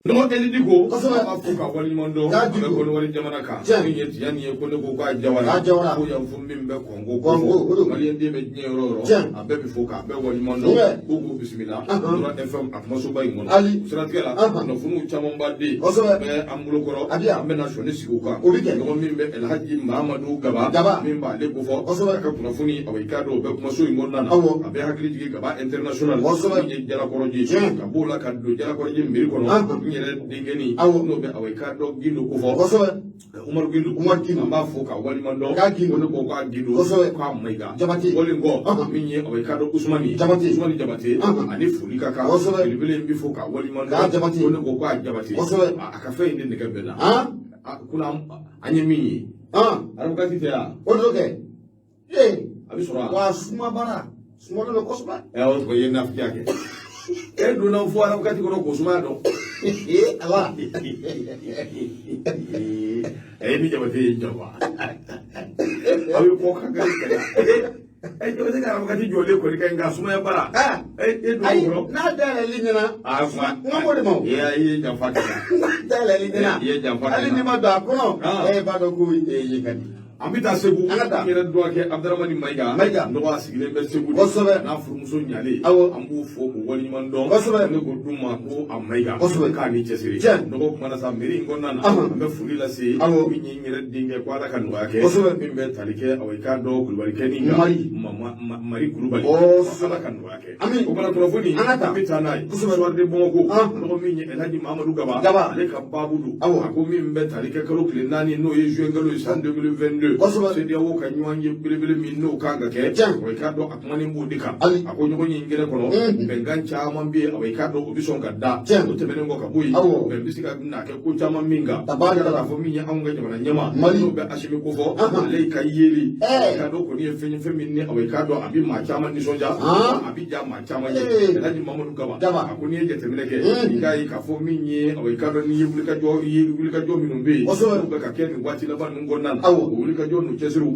Dɔgɔ Eli Diko. Kosɛbɛ. An b'a fo ka waleɲuman dɔn. K'a A bɛ Diko. Kɔnɔwari jamana kan. Tiɲɛ. Min ye tiɲɛ nin ye, ko ne ko k'a jawara. K'a jawara. Ko yan fo min bɛ Kɔngo. Kɔngo, o don. Maliyɛn den bɛ diɲɛ yɔrɔ o yɔrɔ. Tiɲɛ. A bɛɛ bɛ fo k'a bɛɛ waleɲuman dɔn. Tiɲɛ. K'u k'u bisimila. Ɔhɔn. Tora FM a kumasoba in kɔnɔ. Ali. Siratigɛ la, Ɔhɔn. kunnafoniw caman b'a den. Kosɛbɛ. Bɛ an bolo kɔrɔ. A bɛ yan. An bɛna sɔnni sigi o kan. O bɛ kɛ. Dɔgɔ min bɛ Elhaji Mahamadu Gaba. Gaba. Min b'ale kofɔ. Kosɛbɛ. A ka kunnafoni, awa, i k'a dɔn o bɛ kumaso in kɔnɔna na. Awɔ. A bɛ hakili jigin Gaba international. Kosɛbɛ. Min ye Jalakɔrɔji. Tiɲɛ. Ka b'o la ka don Jalakɔrɔji mairie kɔnɔ. Ɔhɔn. N yɛrɛ denkɛni. Awɔ. N'o bɛ, awa, i k'a dɔn Gindo kofɔ. Kosɛbɛ. Umaru Gindo. Umaru Gindo. An b'a fo k'a waleɲuman dɔn. K'a Gindo. Ko ne ko k'a Gindo. Kosɛbɛ. K'a Mayiga. Jabate. Bɔlen kɔ. Ɔhɔn. Min ye, awa, i k'a dɔn Usumani. Jabate. Usumani Jabate. Ɔhɔn. Ani foli ka kan. Kosɛbɛ. Belebele in bɛ fo k'a waleɲuman dɔn. K'a Jabate. Ko ne ko k'a Jabate. Kosɛbɛ. A ka fɛn in de nɛgɛ bɛɛ la. Han. A kunna an ye min ye. Han. Arabukati tɛ yan. O de kɛ. Ee. A bɛ sɔrɔ wa? Wa suma baara. Sumalen don kosɛbɛ. Ɛ, o tuma i ye nafigiya kɛ. E donna fo arabukati kɔnɔ k'o sumaya dɔn. Ee ala. Ɛ, ni Jabate ye jɔ wa? Aw ye kɔ kan kari kɛlɛ. Ɛ, Jabate ka arabukati jɔlen kɔni ka ɲi nka sumaya bara. Ah. Ɛ, e donna Ayi, o kɔrɔ. n'a dayɛlɛli ɲɛna. A kuma. N ka b'o de ma o. I ye janfa kɛ. N'a dayɛlɛli ɲɛna. I ye janfa kɛ. Hali n'i ma don a kɔnɔ. Ah. E b'a dɔn ko e ye ka di. An bɛ taa Segu. An ka taa. N yɛrɛ dɔgɔkɛ Abudramani Mayiga. Mayiga. Dɔgɔ a sigilen bɛ Segu. Kosɛbɛ. N'a furumuso ɲalen. Awɔ. An b'u fo k'u waleɲuman dɔn. Kosɛbɛ. Ne ko du ma ko a Mayiga. Kosɛbɛ. K'a ni cɛsiri. Tiɲɛ. Dɔgɔ kumana sa mairie in kɔnɔna na. Ɔhɔn. An bɛ foli lase. Awɔ. Min ye n yɛrɛ denkɛ, ko Ala ka nɔgɔya kɛ. Kosɛbɛ. Min bɛ tali kɛ, awɔ, i k'a dɔn Kulubalikɛ nin kan. Mari. Mari Kulubali. Kosɛbɛ. Ala ka nɔgɔya kɛ. Ami. O mana kunnafoni. An ka taa. An bɛ taa n'a ye. Kosɛbɛ. Soir de Bamako. Ɔhɔn. Dɔgɔ min ye Elhaji Mahamadu Gaba. Gaba. Ale ka baabu don. Awɔ. A ko min bɛ tali kɛ kalo tile 4, n'o ye juin kalo ye san 2022. Kosɛbɛ. CEDEAO ka ɲɔgɔn ye belebele min n'o kan ka kɛ. Tiɲɛ. Wa i k'a dɔn a kumanen b'o de kan. Ali. A ko ɲɔgɔn ye in kɛnɛ kɔnɔ. Bɛnkan caman bɛ yen, awa, i k'a dɔn o bɛ sɔn ka da. Tiɲɛ. O tɛmɛnen kɔ ka bɔ yen. Awɔ. Bɛn bɛ se ka na kɛ ko caman min kan. Ka baara k'a fɔ min ye anw ka jamana ɲɛmaa. Mali. N'o bɛ Asimi kofɔ. Ɔhɔn. Ale ka yeli. Ɛɛ. I k'a dɔn kɔni ye fɛn ye, fɛn min ni, awa, i k'a dɔn a bɛ maa caman nisɔndiya. Han. A bɛ diya maa caman ye. Ee. Elhaji Mamadu Gaba. Gaba. A ko n'i ye jateminɛ kɛ. Mm. I k'a ye k'a fɔ min ye, awa, i k'a dɔn n'i ye wulikajɔ, i ye wulikajɔ minnu bɛ yen. Kosɛbɛ. N'u bɛ ka kɛ nin waati laban ninnu kɔnɔna na. Awɔ. O wulikajɔ n'u cɛsiriw.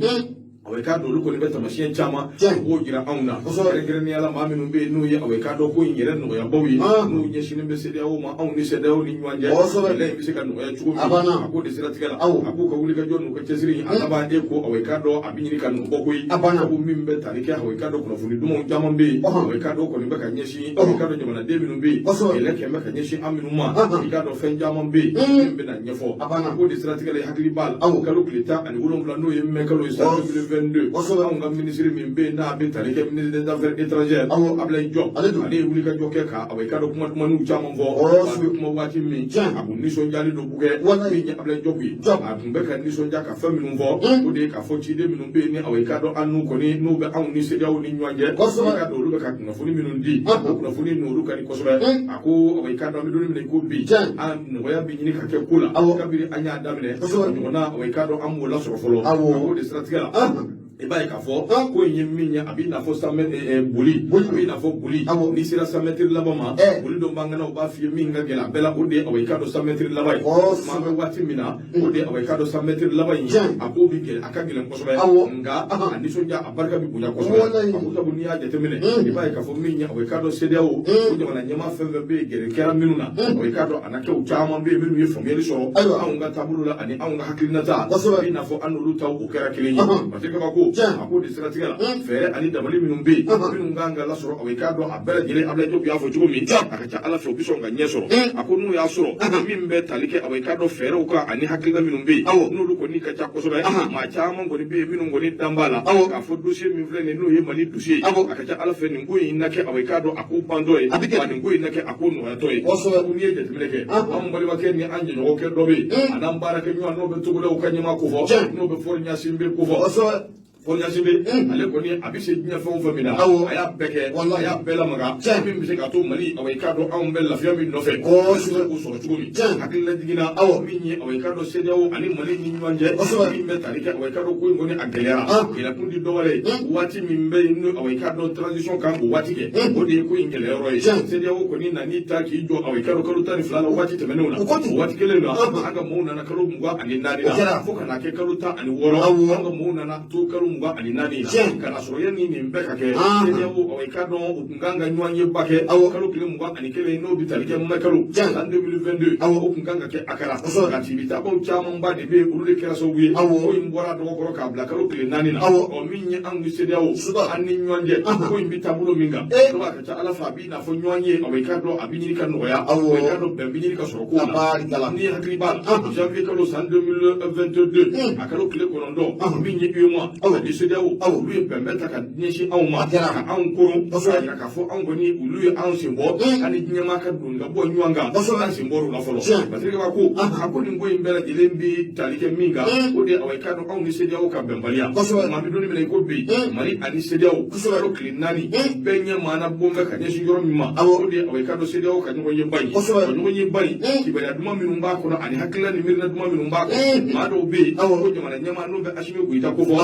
Awa, i k'a dɔn olu kɔni bɛ taamasiyɛn caman. Tiɲɛ. U b'o jira anw na. Kosɛbɛ. Kɛrɛnkɛrɛnnenya la, maa minnu bɛ yen n'u ye, awa, i k'a dɔn ko in yɛrɛ nɔgɔyabaw ye. Ah. N'u ɲɛsinnen bɛ CEDEAO ma, anw ni CEDEAO ni ɲɔgɔn cɛ. Kosɛbɛ. Kɛlɛ in bɛ se ka nɔgɔya cogo min. A banna. A k'o de siratigɛ la. Awɔ. A k'u ka wulikajɔ n'u ka cɛsiri a laban e ko, awa, i k'a dɔn a bɛ ɲini ka nɔ bɔ koyi. A banna. Sabu min bɛ tali kɛ, awa, i k'a dɔn kunnafoni dumanw caman bɛ yen. Ɔhɔn. Awa, i k'a dɔn kɔni bɛ ka ɲɛsin, awa, i k'a dɔn jamanaden minnu bɛ yen. Kosɛbɛ. Kɛlɛ kɛn bɛ ka ɲɛsin an minnu ma. Ɔhɔn. I k'a dɔn fɛn caman bɛ yen. Min bɛna ɲɛfɔ. A banna. A k'o de siratigɛ la, i hakili b'a la. Awɔ. Kalo tile 17, n'o ye mai kalo ye san 2022. Kosɛbɛ. Anw ka minisiri min bɛ yen n'a bɛ tali kɛ ministre des Affaires étrangères. Awɔ. Ablaye Diop. Ale don. Ale ye wulikajɔ kɛ ka, awa, i k'a dɔn kuma dumanniw caman fɔ. Kosɛbɛ. A bɛ kuma waati min. Tiɲɛ. A kun nisɔndiyalen don bukɛ. Walayi. Min ye Ablaye Diop ye. Diop. A tun bɛ ka nisɔndiya ka fɛn minnu fɔ. O de ye k'a fɔ ciden minnu bɛ yen ni, awa, i k'a dɔn an n'u kɔni n'u bɛ anw ni CEDEAO ni ɲɔgɔn cɛ. Kosɛbɛ. I k'a dɔn olu bɛ ka kunnafoni minnu di. Ɔhɔn. O kunnafoni ninnu olu ka di kosɛbɛ. A ko, awa, i k'a dɔn an bɛ don min na i ko bi. Tiɲɛ. An nɔgɔya bɛ ɲini ka kɛ ko la. Awɔ. Kabini an y'a daminɛ. Kosɛbɛ. O ɲɔgɔnna, awa, i k'a dɔn an b'o lasɔrɔ fɔlɔ. Awɔ. A k'o de siratigɛ la. Ɔhɔn. I b'a ye k'a fɔ Ɔn. ko in ye min ye, a b'i n'a fɔ 100 mètres boli. Boli. A b'i n'a fɔ boli. Awɔ. N'i sera 100 mètres laban ma. Ɛ. Boli dɔ b'an kana, u b'a f'i ye min ka gɛlɛn a bɛɛ la, o de ye, awa, i k'a dɔn 100 mètres laban ye. Kosɛbɛ. An bɛ waati min na, o de ye, awa, i k'a dɔn 100 mètres laban in ye. Tiɲɛ. A ko bɛ gɛlɛn, a ka gɛlɛn kosɛbɛ. Awɔ. Nka Ahan. a nisɔndiya, a barika bɛ bonya kosɛbɛ. Walayi. A ko sabu n'i y'a jateminɛ. Mm. I b'a ye k'a fɔ min ye, awa, i k'a dɔn CEDEAO. O jamana ɲɛmaa fɛn fɛn bɛ yen, gɛrɛ kɛra minnu na. Awa, i k'a dɔn a na kɛw caman bɛ yen minnu ye faamuyali sɔrɔ. Ayiwa. Anw ka taabolo la ani anw ka hakilinata. Kosɛbɛ. A b'i n'a fɔ an n'olu taw o kɛra kelen ye. Ɔhɔn. Parce que kabako. Tiɲɛ. A k'o de siratigɛ la. Mm. Fɛɛrɛ ani dabali minnu bɛ yen. Ɔhɔn. Minnu kan ka lasɔrɔ, awa, i k'a dɔn a bɛɛ lajɛlen, Ablaye Diop y'a fɔ cogo min. Tiɲɛ. A ka ca Ala fɛ, u bɛ sɔn ka ɲɛ sɔrɔ. Mm. A ko n'u y'a sɔrɔ. Ɔhɔn. Min bɛ tali kɛ, awa, i k'a dɔn fɛɛrɛw kan ani hakilina minnu bɛ yen. Awɔ. N'olu kɔni ka ca kosɛbɛ. Ɔhɔn. Maa caman kɔni bɛ yen minnu kɔni dan b'a la. Awɔ. K'a fɔ dossier min filɛ nin ye, n'o ye Mali dossier ye. Awɔ. A ka ca Ala fɛ, nin ko in na kɛ, awa, i k'a dɔn a ko bantɔ ye. A bɛ kɛ. Wa nin ko in na kɛ a ko nɔgɔyatɔ ye. Kosɛbɛ. Ko n'i ye jateminɛ kɛ. Ɔhɔn. Anw balimakɛ ni an jɛɲɔgɔnkɛ dɔ bɛ yen. Mm. A n'an baarakɛɲɔgɔn n'o bɛ Togodaw ka ɲɛmaa kofɔ. Tiɲɛ. N'o bɛ Faure Gnassingbé kofɔ. Kosɛbɛ. Faure Gnassingbé. Mm. Ale kɔni a bɛ se diɲɛ fɛn o fɛn min na. Awɔ. A y'a bɛɛ kɛ. Walayi. A y'a bɛɛ lamaga. Tiɲɛ. Min bɛ se k'a to Mali, awa, i k'a dɔn anw bɛ lafiya min nɔfɛ. Kosɛbɛ. An bɛ se k'o sɔrɔ cogo min. Tiɲɛ. Hakilila jiginna. Awɔ. Min ye, awa, i k'a dɔn CEDEAO ani Mali ni ɲɔgɔn cɛ. Kosɛbɛ. Min bɛ tali kɛ, awa, i k'a dɔn ko in kɔni a gɛlɛyara. Ah. Gɛlɛya kun ti dɔwɛrɛ ye. Mm. Waati min bɛ yen n'o, awa, i k'a dɔn transition kan k'o waati kɛ. Mm. O de ye ko in gɛlɛya yɔrɔ ye. Tiɲɛ. CEDEAO kɔni nan'i ta k'i jɔ, awa, i k'a dɔn kalo 12 la waati tɛmɛnenw na. O ko ten. O waati kelen na. Ɔhɔn. An ka mɔɔw nana kalo 24 O na. kɛra. Fo ka na kɛ kalo 16. Awɔ. An ka mɔɔw nana to kalo 24 na. Tiɲɛ. Ka na sɔrɔ yanni nin bɛɛ ka kɛ, CEDEAO, awɔ, i k'a dɔn u tun kan ka ɲɔgɔn ye ba kɛ kalo tile 21, n'o bɛ tali kɛ mai kalo san 2022, o tun kan ka kɛ Akara. Nka tibitabaw camanba de bɛ yen, olu de kɛra sababu ye ko in bɔra dɔgɔkɔrɔ k'a bila kalo tile 4 na. Ɔ, min ye anw ni CEDEAO an ni ɲɔgɔn cɛ, ko in bɛ taabolo min kan, n'o a ka ca Ala fɛ, a b'i n'a fɔ ɲɔgɔn ye, awɔ, i k'a dɔn a bɛ ɲini ka nɔgɔya, i k'a dɔn bɛn bɛ ɲini ka sɔrɔ kow la. N'i hakili b'a la, janvier kalo san 2022, a kalo tile 9, min ye UEMOA ani CEDEAO, olu ye bɛnbɛn ta ka ɲɛsin anw ma, ka anw koron, k'a jira k'a fɔ anw kɔni, olu ye anw sen bɔ ani diɲɛmaa ka don ka bɔ ɲɔgɔn kan, an sen bɔr'o la fɔlɔ. Parce que ko a ko nin ko in bɛɛ lajɛlen bɛ tali kɛ min kan, o de ye, awɔ, i k'a dɔn anw ni CEDEAO ka bɛnbaliya. Maa bɛ don min na i ko bi, Mali ani CEDEAO, kalo tile 4, bɛɛ ɲɛ maana bon bɛ ka ɲɛsin yɔrɔ min ma, o de ye, awɔ, i k'a dɔn CEDEAO ka ɲɔgɔn ye ba in. O ɲɔgɔn ye ba in, kibaruya duman minnu b'a kɔnɔ ani hakilina ni miirina duman minnu b'a kɔnɔ, maa dɔw bɛ yen ko jamana ɲɛmaa n'o bɛ Asimi Goyita ko fɔ, o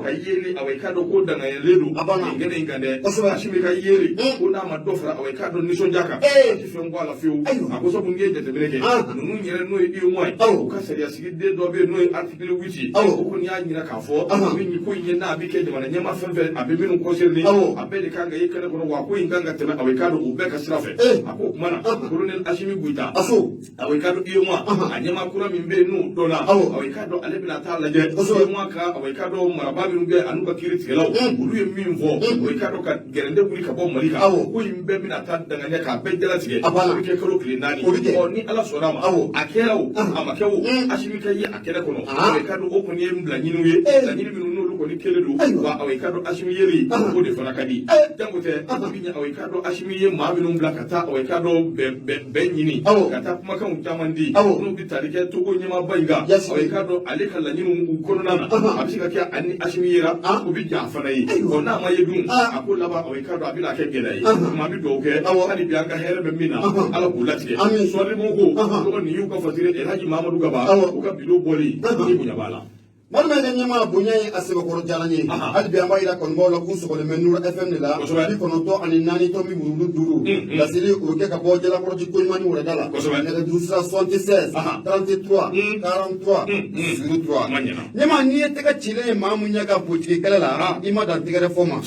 ka yeli, awɔ, i k'a dɔn ko dangayɛlen don nin kɛnɛ in kan dɛ. Asimi ka yeli ko n'a ma dɔ fara, awɔ, i k'a dɔn nisɔndiya kan, a tɛ fɛn bɔ a la fiyewu. A ko sabu n'i ye jateminɛ kɛ, ninnu yɛrɛ n'o ye UEMOA ye, u ka sariya sigiden dɔ bɛ yen n'o ye article 8 ye, o kɔni y'a ɲina k'a fɔ min ko in ye n'a bɛ kɛ jamana ɲɛmaa fɛn fɛn a bɛ minnu concerné, a bɛɛ de kan ka ye kɛnɛ kɔnɔ, wa ko in kan ka tɛmɛ, awɔ, i k'a dɔn o bɛɛ ka sira fɛ. A ko o tuma na colonel Asimi Goyita, awɔ, i k'a dɔn UEMOA a ɲɛmaa kura min bɛ yen n'o dɔnna, awɔ, i k'a dɔn ale bɛna taa lajɛ UEMOA ka, awɔ, i k'a dɔn marabaa minnu bɛ yen an'u ka kiiri tigɛlaw, olu ye min fɔ, awɔ, i k'a dɔn ka gɛrɛndɛ wuli ka bɔ Mali kan, ko in bɛɛ bɛna taa danganiya k'a bɛɛ jalatigɛ, o bɛ kɛ kalo tile 4. Ɔ, ni Ala sɔnna a ma, a kɛra o, a ma kɛ o, Asimi ka ye a kɛnɛ kɔnɔ, awɔ, i k'a dɔn o kɔni ye laɲiniw ye, laɲini minnu n'olu kɔni kɛlen don wa, awɔ, i k'a dɔn Asimi yeli o de fana ka di jango tɛ min ye, awɔ, i k'a dɔn Asimi ye maa minnu bila ka taa, awɔ, i k'a dɔn bɛn ɲini, ka taa kumakanw caman di, n'u bɛ tali kɛ Togo ɲɛmaaba in kan, awɔ, i k'a dɔn ale ka laɲiniw u kɔnɔna na, a bɛ se ka kɛ ani Asimi yera, o bɛ ja a fana ye. Ɔ, n'a ma ye dun, a ko laban, awɔ, i k'a dɔn a bɛna kɛ gɛlɛya ye. Maa bɛ dugawu kɛ hali bi, an ka hɛrɛ bɛ min na, Ala k'o latigɛ. Sɔrɔlimɔgɔw ko tɔgɔ nin y'u ka fasiri Elhaji Mamadu Gaba, u ka biro bɔli ni bonya b'a la. Balimakɛ ɲɛmaa, bonya ye a sɛbɛkɔrɔ diyara n ye. Hali bi an b'a yira kanubaw la k'u sɔgɔlen bɛ Nuru FM de la, 94.5, laseli o bɛ kɛ ka bɔ Jalakɔrɔji koɲuman ni wɛrɛda la. Nɛgɛjuru sira 76 33 43 03. Ɲɛmaa, n'i ye tɛgɛ cilen ye maa mun ɲɛ ka politiki kɛlɛ la, i ma dan tɛgɛrɛ fɔ ma.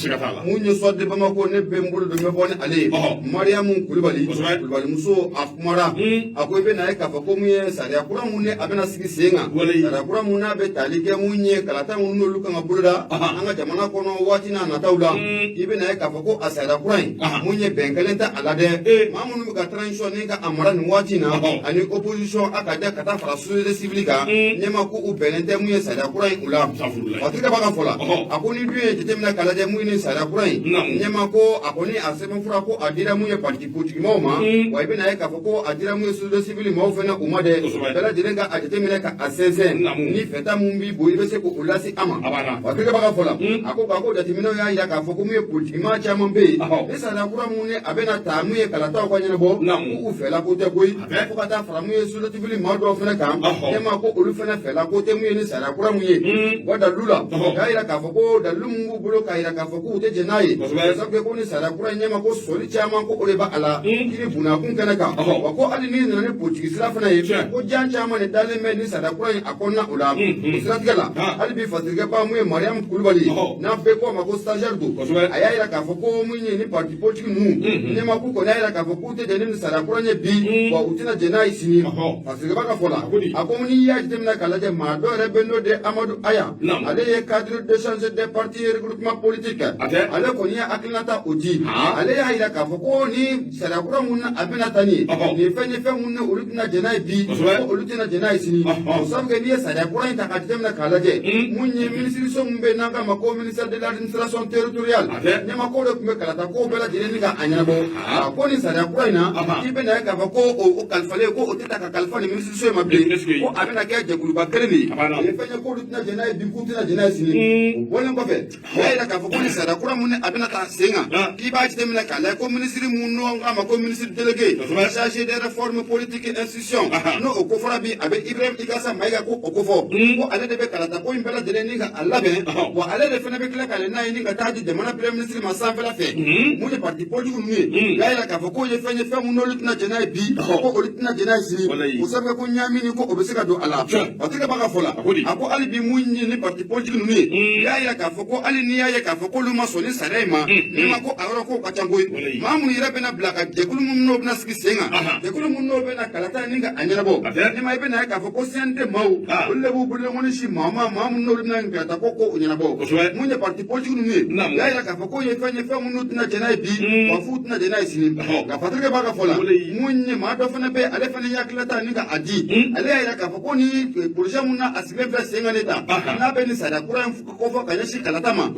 Mun ye Soir de Bamako, ne bɛ n bolo don n bɛ bɔ ni ale ye. Mariyamu Kulubali, Kulubalimuso, a kumara, a ko i bɛ na ye k'a fɔ ko mun ye sariya kura mun ni a bɛna sigi sen kan, sariya kura mun n'a bɛ tali kɛ mun ye kalata minnu n'olu kan ka boloda an ka jamana kɔnɔ waati n'a nataw la, i bɛ na ye k'a fɔ ko a sariya kura in, mun ye bɛn kelen tɛ a la dɛ. Maa minnu bɛ ka transition ni ka a mara nin waati in na ani opposition, a ka da ka taa fara société civile kan, ɲɛma ko u bɛnnen tɛ mun ye sariya kura in u la. Waati b'a ka fɔ la, a ko ni dun ye jateminɛ k'a lajɛ mun ye sariya kura in, ɲɛma ko a kɔni a sɛbɛnfura ko a dira mun ye parti politiki maaw ma, wa i bɛna ye k'a fɔ ko a dira mun ye société civile maaw fana u ma dɛ. Bɛɛ lajɛlen ka a jateminɛ ka a sɛnsɛn, ni fɛta mun b'i bolo i bɛ se k'o lase a ma. Waati b'a ka fɔ la, a ko ko jateminɛw y'a jira k'a fɔ ko mun ye politikimaa caman bɛ yen, ni sariya kura mun ye a bɛna ta mun ye kalataw ka ɲɛnabɔ, k'u fɛla ko tɛ koyi, fo ka taa fara mun ye société civile maa dɔw fana kan, ɲɛma ko olu fana fɛla ko tɛ mun ye ni sariya kura mun ye. U ka dalilu la, k'a jira k'a fɔ ko dalilu mun b'u bolo k'a jira k'a fɔ k'u tɛ jɛn n'a ye, sabu ko ni sariya kura in, ɲɛma ko sɔsɔli caman ko o de b'a la kiri bunakun kɛnɛ kan, wa ko hali n'i nana ni politiki sira fana ye, ko jan caman de dalen bɛ ni sariya kura in a kɔnɔna o la. O siratigɛ la, hali bi fasirikɛba mun ye Mariyamu Kulubali, n'an bɛɛ ko a ma ko stagiaire don, a y'a jira k'a fɔ ko mun ye ni parti politique ninnu, ɲɛma k'u kɔni y'a jira k'a fɔ k'u tɛ jɛn ni sariya kura ye bi, wa u tɛna jɛn n'a ye sini. Fasirikɛba ka fɔ la, a ko n'i y'a jateminɛ k'a lajɛ, maa dɔ yɛrɛ bɛ n'o de Amadu Aya, ale ye cadre d'échange des partis regroupement politique, ale kɔni ye hakilinata o di. Ale y'a jira k'a fɔ ko ni sariya kura mun a bɛna ta nin ye, nin fɛn ye fɛn mun ni olu tɛna jɛn n'a ye bi, ko olu tɛna jɛn n'a ye sini. O sabu kɛ n'i ye sariya kura in ta k'a jateminɛ k'a lajɛ, mun ye minisiriso mun bɛ yen n'an k'a ma ko ministère de l'administration territoriale, ɲɛma ko de tun bɛ kalata ko bɛɛ lajɛlen ni ka a ɲɛnabɔ, a ko nin sariya kura in na, i bɛna ye k'a fɔ ko o kalifalen ko o tɛ ta ka kalifa nin minisiriso in ma bilen, ko a bɛna kɛ jɛkuluba kelen de ye. O ye fɛn ye k'olu tɛna jɛn n'a ye bi, k'u tɛna jɛn n'a ye sini. O bɔlen kɔfɛ, o y'a jira k'a fɔ ko nin sariya kura mun a bɛna taa sen kan, k'i b'a jateminɛ k'a lajɛ ko minisiri mun n'o k'a ma ko ministre délégué chargé des réformes politiques et institutions, n'o o kofɔra bi, a bɛ Ibrahim Igasa Mayiga, ko o kofɔ ko ale de bɛ kalata ko in bɛɛ lajɛlen ni ka a labɛn, wa ale de fana bɛ tila ka n'a ye ni ka taa di jamana premier ministre ma sanfɛla fɛ. Mun ye parti politique ninnu ye, u y'a yira k'a fɔ k'o ye fɛn ye, fɛn mun n'olu tɛna jɛn n'a ye bi, ko olu tɛna jɛn n'a ye sini, o sabu kɛ ko ɲaamini ko o bɛ se ka don a la. Patrick Kaba ka fɔ la, a ko hali bi mun ye ni parti politique ninnu ye, u y'a yira k'a fɔ ko hali n'i y'a ye k'a fɔ k'olu ma sɔn ni sariya in ma, n'i ma ko a yɔrɔ kow ka ca koyi, maa minnu yɛrɛ bɛna bila ka jɛkulu minnu n'o bɛna sigi sen kan, jɛkulu minnu n'o bɛna kalata ni ka a ɲɛnabɔ, n'i ma i bɛna ye k'a fɔ ko CNT maaw, olu de b'u bolokɔni sin maa ma, maa minnu n'olu bɛna kalata ko o ɲɛnabɔ. Mun ye parti politique ninnu ye, u y'a yira k'a fɔ k'o ye fɛn ye, fɛn minnu tɛna jɛn n'a ye bi, wa f'u tɛna jɛn n'a ye sini. Nka Patrick b'a ka fɔ la, mun ye maa dɔ fana bɛ, ale fana ye hakilila ni ka a di, ale y'a yira k'a fɔ ko ni projet mun na a sigilen filɛ sen kan ne ta, n'a bɛ nin sariya kura in kofɔ ka ɲɛsin kalata ma,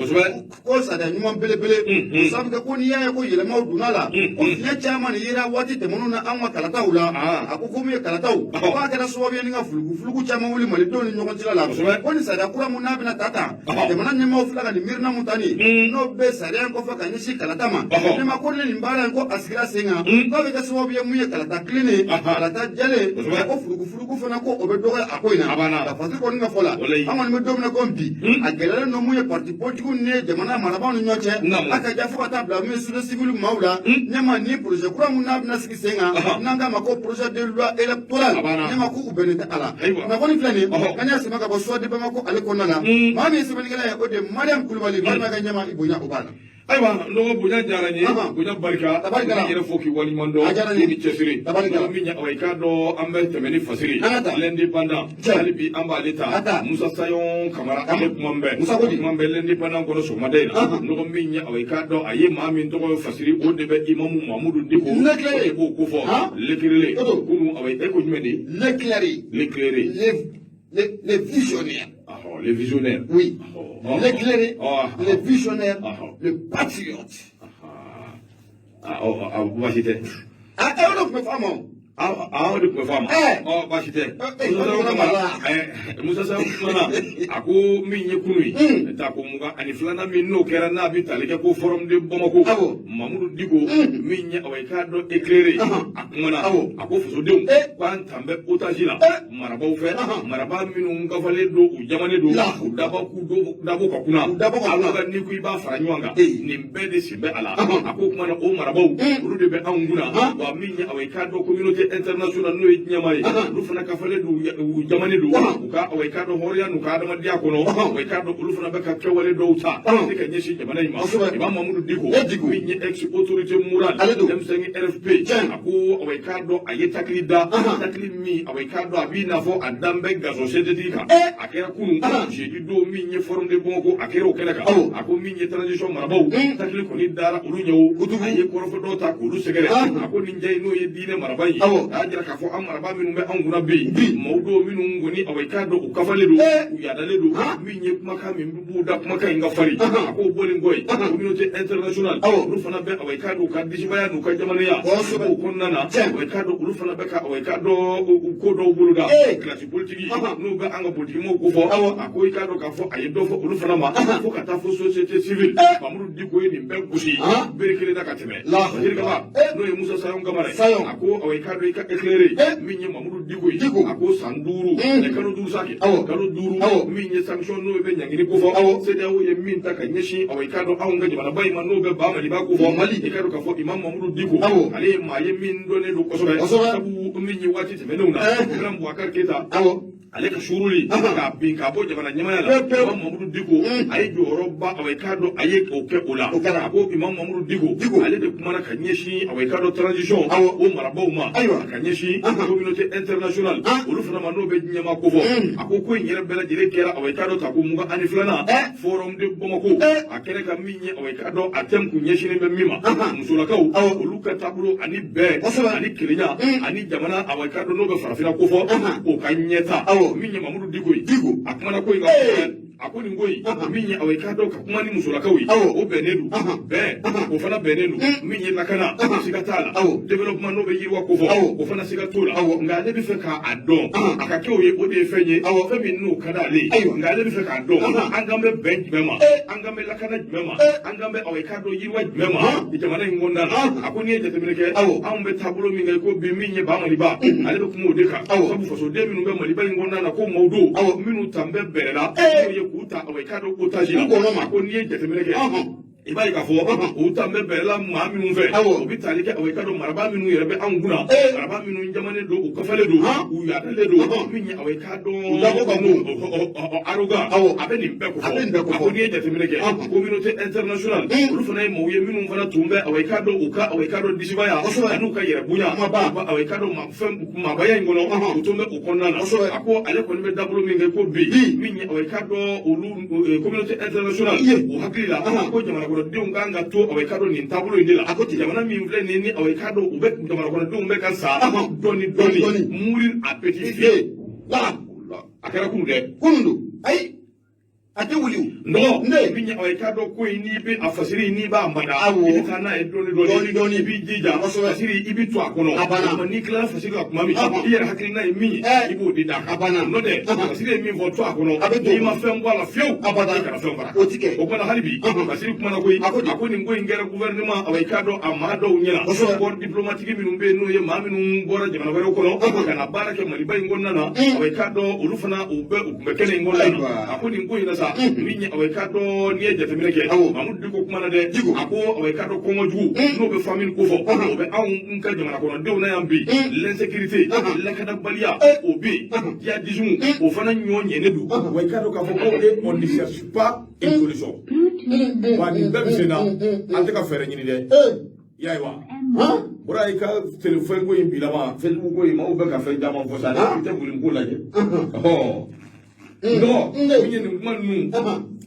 ko sariya ɲuman belebele, o sabu kɛ ko n'i y'a ye ko yɛlɛmaw donna la, ko fiɲɛ caman de yera waati tɛmɛnenw na an ka kalataw la. A ko ko min ye kalataw, ko a kɛra sababu ye ni ka fulugu fulugu caman wuli malidenw ni ɲɔgɔn cɛla la, ko nin sariya kura mun n'a bɛna ta tan, jamana ɲɛmaaw filɛ ka nin miirina mun ta nin, n'o bɛ sariya in kɔfɛ ka ɲɛsin kalata ma, ne ma ko ni nin baara in ko a sigira sen kan, k'a bɛ kɛ sababu ye mun ye kalata tilennen, kalata jɛlen, ko furugu furugu fana ko o bɛ dɔgɔya a ko in na. Ka Patrick kɔni ka fɔ la, an kɔni bɛ don min na komi bi, a gɛlɛyalen don mun ye parti politique ni jamana marabaaw ni ɲɔgɔn cɛ, a ka ja fo ka taa bila mun ye société civile maaw la. Ɲɛma ni projet kura mun n'a bɛna sigi sen kan, n'an k'a ma ko projet de loi électorale, ɲɛma ko u bɛnnen tɛ a la. Kunnafoni filɛ nin ye, an y'a sama ka bɔ Soir de Bamako ale kɔnɔna la. Maa min ye sɛbɛnnikɛla ye, o de ye Mariam Kulubali. Balima ka ɲɛma, i bonya o b'a la. Ayiwa, n dɔgɔ, bonya diyara n ye, bonya barika, n yɛrɛ fo k'i waleɲuman dɔn, i ni cɛsiri min ye. Awa, i k'a dɔn an bɛ tɛmɛ ni fasiri l'Indépendant, hali bi an b'ale ta. Musa Sayon Kamara, ale kuma bɛ kuma bɛ l'Indépendant kɔnɔ sɔgɔmada in na. N dɔgɔ, min ye, awa, i k'a dɔn a ye maa min tɔgɔ ye fasiri, o de bɛ imamu Mamudu Diko, o de b'o ko fɔ l'éclairé kunun. Awa, e ko jumɛn de? L'éclairé. L'éclairé. Les visionnaires. Ah, les visionnaires. Oui. L'éclairé, les visionnaires, le patriote. Ah, oh, ah, baasi tɛ. Ah, e o de tun bɛ fɔ a ma o. Ah, ah, o de tun bɛ fɔ a ma. Ɔ, baasi tɛ. Musa Sayon kumana, a ko min ye kunu ye, tako 22nan min n'o kɛra, n'a bɛ tali kɛ ko forum de Bamako, Mamudu Diko min ye, awa, i k'a dɔn éclairé, a kumana, a ko fasodenw k'an tan bɛ otage la marabaaw fɛ, marabaa minnu gafalen don, u jamanen don, u dabɔ k'u dabɔ ka kunna, a ko n'i ko i b'a fara ɲɔgɔn kan, nin bɛɛ de sen bɛ a la. A ko kumana o marabaaw, olu de bɛ anw kunna, wa min ye, awa, i k'a dɔn communauté internationale n'o ye diɲɛmaa ye, olu fana kafalen don, u jamanen don, u ka, awa, i k'a dɔn hɔrɔnya n'u ka adamadenya kɔnɔ, awa, i k'a dɔn olu fana bɛ ka kɛwale dɔw ta ne ka ɲɛsin jamana in ma. Imam Mamudu Diko min ye ex autorité morale M5 RFP, a ko, awa, i k'a dɔn a ye takili da, takili min, awa, i k'a dɔn a b'i n'a fɔ a dan bɛ gazon synthétique kan. A kɛra kunun jeudi don min ye forum de Bamako, a kɛra o kɛnɛ kan. A ko min ye transition marabaaw, takili kɔni dara olu ɲɛ, o a ye kɔrɔfɔ dɔw ta k'olu sɛgɛrɛ. A ko nin jɛ in n'o ye diinɛ marabaa ye, a y'a jira k'a fɔ an marabaa minnu bɛ anw kunna bi, maaw dɔw minnu kɔni, awa, i k'a dɔn u kafalen don, u yadalen don, min ye kumakan min b'u da, kumakan in ka farin. A k'o bɔlen kɔ yen, communauté internationale, olu fana bɛ, awa, i k'a dɔn u ka disibaya n'u ka jamanaya o kɔnɔna na, awa, i k'a dɔn olu fana bɛ ka, awa, i k'a dɔn ko dɔw boloda classe politique n'u bɛ an ka politikimɔgɔw ko fɔ. A ko i k'a dɔn k'a fɔ a ye dɔ fɔ olu fana ma, fo ka taa fo société civile. Mamudu Diko ye nin bɛɛ gosi bere kelen na ka tɛmɛ. Waziri Kaba n'o ye Musa Sayon Kamara ye, a ko, awa, i k'a dɔn i ka éclairé min ye Mamudu Diko ye, a ko san 5, kalo 5 sa kɛ, kalo 5 min ye sanction n'o bɛ ɲangini ko fɔ, CEDEAO ye min ta ka ɲɛsin, awa, i k'a dɔn anw ka jamanaba in ma, n'o bɛ ba Maliba ko fɔ Mali, i k'a dɔn k'a fɔ Imam Mamudu Diko, ale ye maa ye min dɔnnen don kosɛbɛ, sabu min ye waati tɛmɛnenw na, Ibrahim Boubacar Keita, ale ka suuruli k'a bin k'a bɔ jamana ɲɛmaaya la, Imam Mamudu Diko a ye jɔyɔrɔba, awa, i k'a dɔn a ye o kɛ o la. A ko Imam Mamudu Diko, ale de kumana ka ɲɛsin, awa, i k'a dɔn transition o marabaaw ma, ka ɲɛsin communauté internationale olu fana ma, n'o bɛ ɲɛmaa ko fɔ. A ko ko in yɛrɛ bɛɛ lajɛlen kɛra, awa, i k'a dɔn tako 22nan forum de Bamako, a kɛra ka min ye, awa, i k'a dɔn a thème kun ɲɛsinnen bɛ min ma, musolakaw olu ka taabolo ani bɛn ani kelenya ani jamana, awa, i k'a dɔn n'o bɛ farafinna ko fɔ, o ka ɲɛta. Min ye Mamudu Diko ye, a kumana ko in kan. A ko nin ko in, min ye, awa, i k'a dɔn ka kuma ni musolakaw ye, o bɛnnen don. Bɛn, o fana bɛnnen don. Min ye lakana, siga t'a la. Développement, n'o bɛ yiriwa ko fɔ, o fana siga t'o la. Nka ale bɛ fɛ k'a dɔn, a ka kɛ o ye, o de ye fɛn ye, fɛn min n'o ka d'ale ye. Nka ale bɛ fɛ k'a dɔn, an kan bɛ bɛn jumɛn ma, an kan bɛ lakana jumɛn ma, an kan bɛ, awa, i k'a dɔn, yiriwa jumɛn ma jamana in kɔnɔna na? A ko n'i ye jateminɛ kɛ, anw bɛ taabolo min kɛ ko bi, min ye ba Maliba, ale bɛ kuma o de kan, sabu fasoden minnu bɛ Maliba in kɔnɔna na, ko maaw don minnu tan bɛ bɛrɛ la, n'o ye k'u ta, awa, i k'a dɔn, otage la. A ko n'i ye jateminɛ kɛ, i b'a ye k'a fɔ u tan bɛ bɛrɛ la maa minnu fɛ, u bɛ tali kɛ, awa, i k'a dɔn, marabaa minnu yɛrɛ bɛ anw kunna, marabaa minnu jamanen don, u kafalen don, u yaadalen don, min ye, awa, i k'a dɔn, dabɔ ka bon, arrogant. A bɛ nin bɛɛ ko fɔ. A ko n'i ye jateminɛ kɛ, communauté internationale, olu fana ye maaw ye minnu fana tun bɛ, awa, i k'a dɔn, u ka, awa, i k'a dɔn, disibaya an'u ka yɛrɛ bonya, awa, i k'a dɔn, fɛn maabaya in kɔnɔ, u tun bɛ o kɔnɔna na. A ko ale kɔni bɛ dabolo min kɛ ko bi, min ye, awa, i k'a dɔn, olu communauté internationale, u hakili la ko jamana kɔnɔdenw kan ka to, awa, i k'a dɔn, nin taabolo in de la. Jamana min filɛ nin ye ni, awa, i k'a dɔn, u bɛ jamana kɔnɔdenw bɛ ka sa dɔɔni dɔɔni, mourir à petit feu. A kɛra kunu dɛ. Kunun don. Ayi, a tɛ wuli o. Nɔgɔ ne min ye, i k'a dɔn ko in, n'i bɛ a fasiri, n'i b'a mada, i bɛ taa n'a ye dɔɔni dɔɔni dɔɔni. I b'i jija fasiri, i bɛ to a kɔnɔ. A banna. O tuma n'i tilala fasiri la tuma min, i yɛrɛ hakilina ye min ye, i b'o de d'a kan. A banna. N'o tɛ, fasiri ye min fɔ, to a kɔnɔ. A bɛ to. N'i ma fɛn bɔ a la fiyewu, A banna. i kana fɛn fara. O ti kɛ. O kumana hali bi, fasiri kumana koyi. A ko di? A ko nin ko in kɛra gouvernement, awa, i k'a dɔn, a maa dɔw ɲɛna. Corps diplomatique minnu bɛ yen, n'o ye maa minnu bɔra jamana wɛrɛw kɔnɔ ka na baara kɛ Maliba in kɔnɔna na, awa, i k'a dɔn, olu fana, u bɛ u tun bɛ kɛnɛ in kɔnɔna na. A ko nin ko in na sa, min ye, awa, i k'a dɔn, n'i ye jateminɛ kɛ, Mamudu Diko kumana dɛ. A ko, awa, i k'a dɔn, kɔngɔ jugu n'o bɛ famine ko fɔ, o bɛ anw ka jamana kɔnɔdenw na yan bi. L'insécurité, lakanabaliya, o bɛ yen. Djihadisme, o fana ɲɔ ɲɛnen don. Wa i k'a dɔn k'a fɔ ko e, on ne cherche pas une solution. Wa nin bɛɛ bɛ sen na, an tɛ ka fɛɛrɛ ɲini dɛ. I y'a ye wa, bɔra i ka téléphone ko in bilama, Facebook ko in, maaw bɛ ka fɛn caman fɔ sa, i tɛ boli ko lajɛ. Ɔhɔn, non, min ye nin kuma ninnu,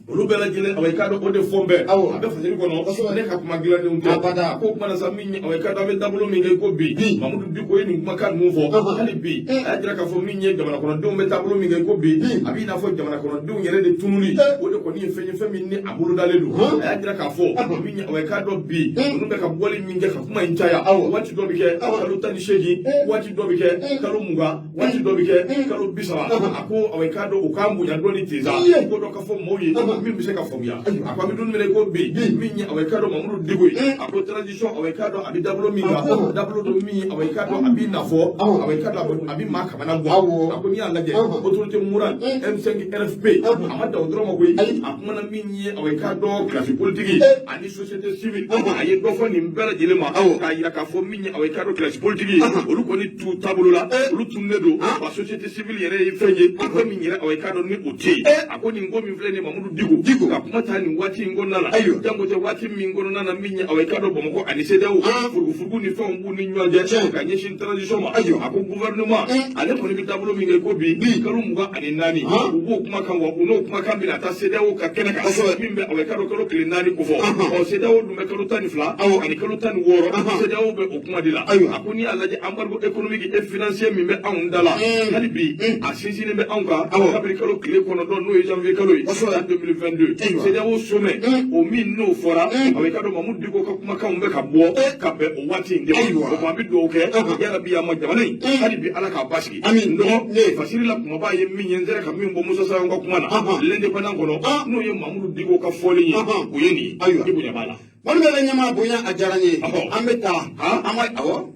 olu bɛɛ lajɛlen, awa, i k'a dɔn, o de fɔ bɛɛ, a bɛ fasiri kɔnɔ. Ne ka kuma dilannenw tɛ. A ko kuma na sa, min ye, awa, i k'a dɔn, an bɛ taabolo min kɛ ko bi, Mamudu Diko ye nin kumakan ninnu fɔ. Hali bi, a y'a jira k'a fɔ min ye jamana kɔnɔdenw bɛ taabolo min kɛ ko bi, a b'i n'a fɔ jamana kɔnɔdenw yɛrɛ de tununi, o de kɔni ye fɛn ye, fɛn min ni a bolodalen don. A y'a jira k'a fɔ min ye, awa, i k'a dɔn, bi ninnu bɛ ka bɔli min kɛ ka kuma in caya, waati dɔ bɛ kɛ kalo 18, waati dɔ bɛ kɛ kalo 20, waati dɔ bɛ kɛ kalo 30. A ko, awa, i k'a dɔn, u k'an bonya dɔɔni ten sa, ko dɔ ka fɔ maaw ye min bɛ se ka faamuya. A ko an bɛ don min na i ko bi, min ye, awa, i k'a dɔn, Mamudu Diko ye, a ko transition, awa, i k'a dɔn, a bɛ dabolo min kan, dabolo don min, awa, i k'a dɔn, a b'i n'a fɔ, awa, i k'a dɔn, a bɛ maa kamana gan. A ko n'i y'a lajɛ, autorité morale M5 RFP, a ma dan o dɔrɔn ma koyi. A kumana min ye, awa, i k'a dɔn, classe politique ani société civile, a ye dɔ fɔ nin bɛɛ lajɛlen ma, k'a yira k'a fɔ min ye, awa, i k'a dɔn, classe politique, olu kɔni t'u taabolo la, olu tununnen don. Wa société civile yɛrɛ ye fɛn ye, fɛn min yɛrɛ, awa, i k'a dɔn, ni o tɛ yen. A ko nin ko min filɛ nin ye, Mamudu Diko ka kuma ta nin waati in kɔnɔna la, jango tɛ waati min kɔnɔna na, min ye, awa, i k'a dɔn, Bamakɔ ani CEDEAO, furugufurugu ni fɛnw b'u ni ɲɔgɔn cɛ ka ɲɛsin transition ma. A ko gouvernement, ale kɔni bɛ taabolo min kɛ ko bi, kalo 24, u b'o kuma kan, wa u n'o kumakan bɛna taa CEDEAO ka kɛnɛ kan, min bɛ, awa, i k'a dɔn, kalo tile 4 ko fɔ. Ɔ, CEDEAO dun bɛ kalo 12 ani kalo 16, CEDEAO bɛ o kuma de la. A ko n'i y'a lajɛ, embargo économique et financier min bɛ anw da la, hali bi a sinsinnen bɛ anw kan kabini kalo tile 9, n'o ye janvier kalo ye san 2022, CEDEAO sommet o min n'o fɔra. Awa, i k'a dɔn, Mamudu Diko ka kumakanw bɛ ka bɔ ka bɛn o waati in de ma. O tuma an bɛ dugawu kɛ, yarabi, a ma jamana in, hali bi Ala k'a basigi. Dɔgɔ fasiri la, kumaba ye min ye, n sera ka min bɔ Musa Sayon ka kuma na l'Indépendant kɔnɔ, n'o ye Mamudu Diko ka fɔlen ye, o ye nin ye. I bonya b'a la. Wari bɛ ɲɛmaa bonya, a diyara n ye. An bɛ taa, an ma, awɔ.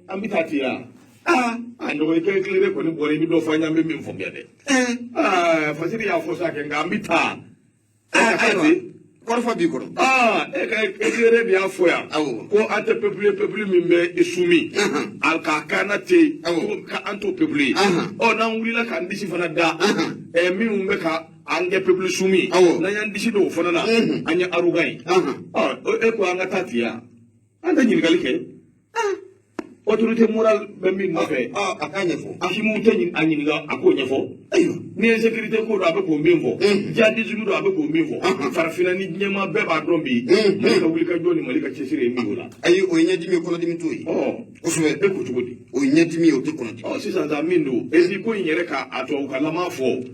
An bɛ taa ten yan. A ɲɔgɔn kelen kelen de kɔni bɔra, i bɛ dɔ fɔ an ye, an bɛ min faamuya dɛ. Fasiri y'a fɔ sa kɛ, nka an bɛ taa. Ayiwa, kɔrɔfɔ b'i kɔrɔ. E ka éclairé de y'a fɔ yan ko an tɛ peuple ye, peuple min bɛ soumis a k'a kana ten, ko an t'o peuple ye. Ɔ, n'an wulila k'an disi fana da minnu bɛ ka an kɛ peuple soumis, n'an y'an disi da o fana na, an ye arrogant ye. Ɔ, e ko an ka taa ten yan, an tɛ ɲininkali kɛ autorité morale bɛ min nɔfɛ. A k'a ɲɛfɔ. Asimu tɛ a ɲininka, a k'o ɲɛfɔ. Ni insécurité ko don, a bɛ k'o min fɔ. Djihadisme don, a bɛ k'o min fɔ. Farafinna ni diɲɛmaa bɛɛ b'a dɔn bi, Mali ka wulikajɔ ni Mali ka cɛsiri ye min y'o la. Ayi, o ye ɲɛdimi ye, kɔnɔdimi t'o ye. Kosɛbɛ. E ko cogo di? O ye ɲɛdimi ye, o tɛ kɔnɔdimi. Ɔ, sisan sa, min don, et puis ko in yɛrɛ ka a tubabukanlama fɔ.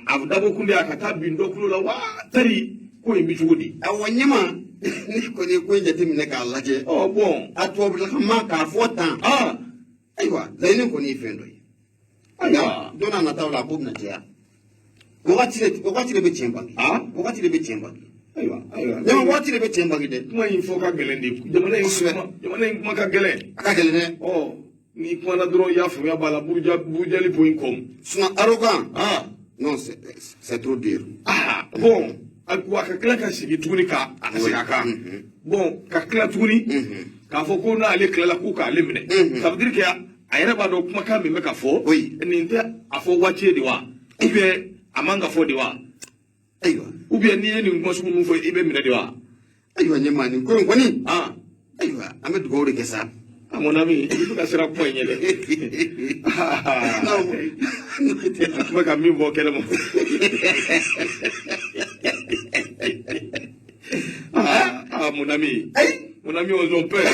A dabɔ kun de a ka taa bin dɔ tulo la wa tari ko in bɛ cogo di? Awɔ, ɲɛma, ni kɔni ye ko in jateminɛ k'a lajɛ, ɔ bon, a tubabulama k'a fɔ tan, ayiwa, laɲini kɔni ye fɛn dɔ ye. Ayiwa. Don n'a nataw la, a ko bɛna jɛya. Wagati de bɛ tiɲɛ bange. Wagati de bɛ tiɲɛ bange. Ayiwa, ayiwa. Ɲɛma, wagati de bɛ tiɲɛ bange dɛ. Kuma in fɔ ka gɛlɛn de, jamana in kuma, jamana in kuma ka gɛlɛn. A ka gɛlɛn dɛ. Ɔ, n'i kumana dɔrɔn, i y'a faamuya b'a la, buruja burujali.com. Sinon arrogant, non, c'est trop dur. Ah bon, wa ka tila ka sigi tuguni ka a segin a kan. Bon, ka tila tuguni k'a fɔ ko n'ale tilala k'u k'ale minɛ, ça veut dire que a yɛrɛ b'a dɔn kumakan min bɛ ka fɔ, nin tɛ a fɔ waati ye de wa, ou bien a man ka fɔ de wa? Ayiwa. Ou bien n'i ye nin kuma sugu ninnu fɔ, i bɛ minɛ de wa? Ayiwa, ɲɛma, nin ko in kɔni, ayiwa, an bɛ dugawu de kɛ sa. Ah, mon ami, i bɛ ka siran kuma in ɲɛ dɛ. N bɛ ka min bɔ kɛnɛ ma. Ah, ah, mon ami. Ayi. Mon ami, on s'en perd.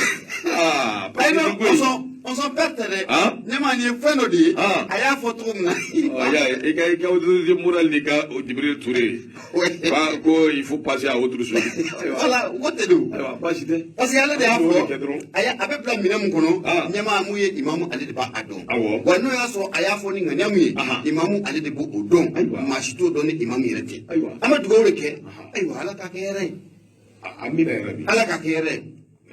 Ah, Ayi, non, parce que on s'en perd dɛ. Ah. Ɲɛma, nin ye fɛn dɔ de ye. Ah. A y'a fɔ cogo min na. Oh, ya, i ka autorité morale ni ka Djibril Touré. Ko il faut passer à autre chose. Ayiwa. Voilà, o tɛ don. Ayiwa, baasi tɛ. Parce que ale de y'a An b'o de fɔ kɛ dɔrɔn. A bɛ bila minɛn mun kɔnɔ, ɲɛmaa mun ye imamu, ale de b'a dɔn. Wa n'o y'a sɔrɔ a y'a fɔ ni ŋaniya mun ye, imamu ale de b'o o dɔn. Maa si t'o dɔn ni imamu yɛrɛ tɛ. Ayiwa. An bɛ dugawu de kɛ. Ayiwa, Ala k'a kɛ hɛrɛ ye. Amina yarabi. Ala k'a kɛ hɛrɛ ye.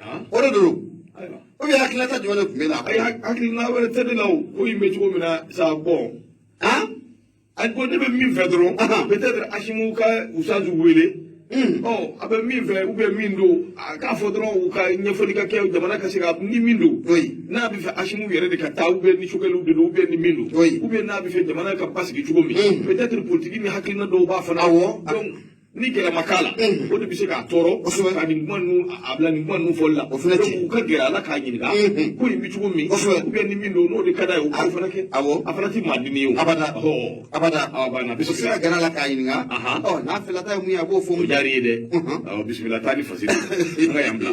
Ah. O de don. Ayiwa. O bɛ hakilinata jumɛn de tun bɛ na? Ayi, hakilina wɛrɛ tɛ ne la o. Ko in bɛ cogo min na sa, bon. A ko ne bɛ min fɛ dɔrɔn, peut-être Asimu ka Usazu wele. Ɔ, a bɛ min fɛ ou bien min don, a k'a fɔ dɔrɔn u ka ɲɛfɔli ka kɛ, jamana ka se ka ni min don. Oui. N'a bɛ fɛ Asimu yɛrɛ de ka taa, ou bien ni Sogɛliw de don, ou bien ni min don. Oui. Ou bien n'a bɛ fɛ jamana ka basigi cogo min. Peut-être politique ni hakilina dɔw b'a fana. Awɔ. Donc ni gɛlɛya ma k'a la, o de bɛ se k'a tɔɔrɔ. Kosɛbɛ. Ka nin kuma ninnu, a bila nin kuma ninnu fɔli la. O fana Donc tiɲɛ. u ka gɛrɛ a la k'a ɲininka. Mhm. Ko in bɛ cogo min. Kosɛbɛ. Ou bien ni min don, n'o de ka d'a ye, o k'o fana kɛ. Awɔ. A fana tɛ maa dimi ye o. Abada. Ɔ. Abada. A banna. O se Bisimila. ka gɛrɛ a la k'a ɲininka. Ahan. Ɔ, n'a fɛlata ye mun ye, a b'o fɔ. O diyara i ye dɛ. Mhm. Awɔ, bisimila, taa ni fasiri. An ka yan bila.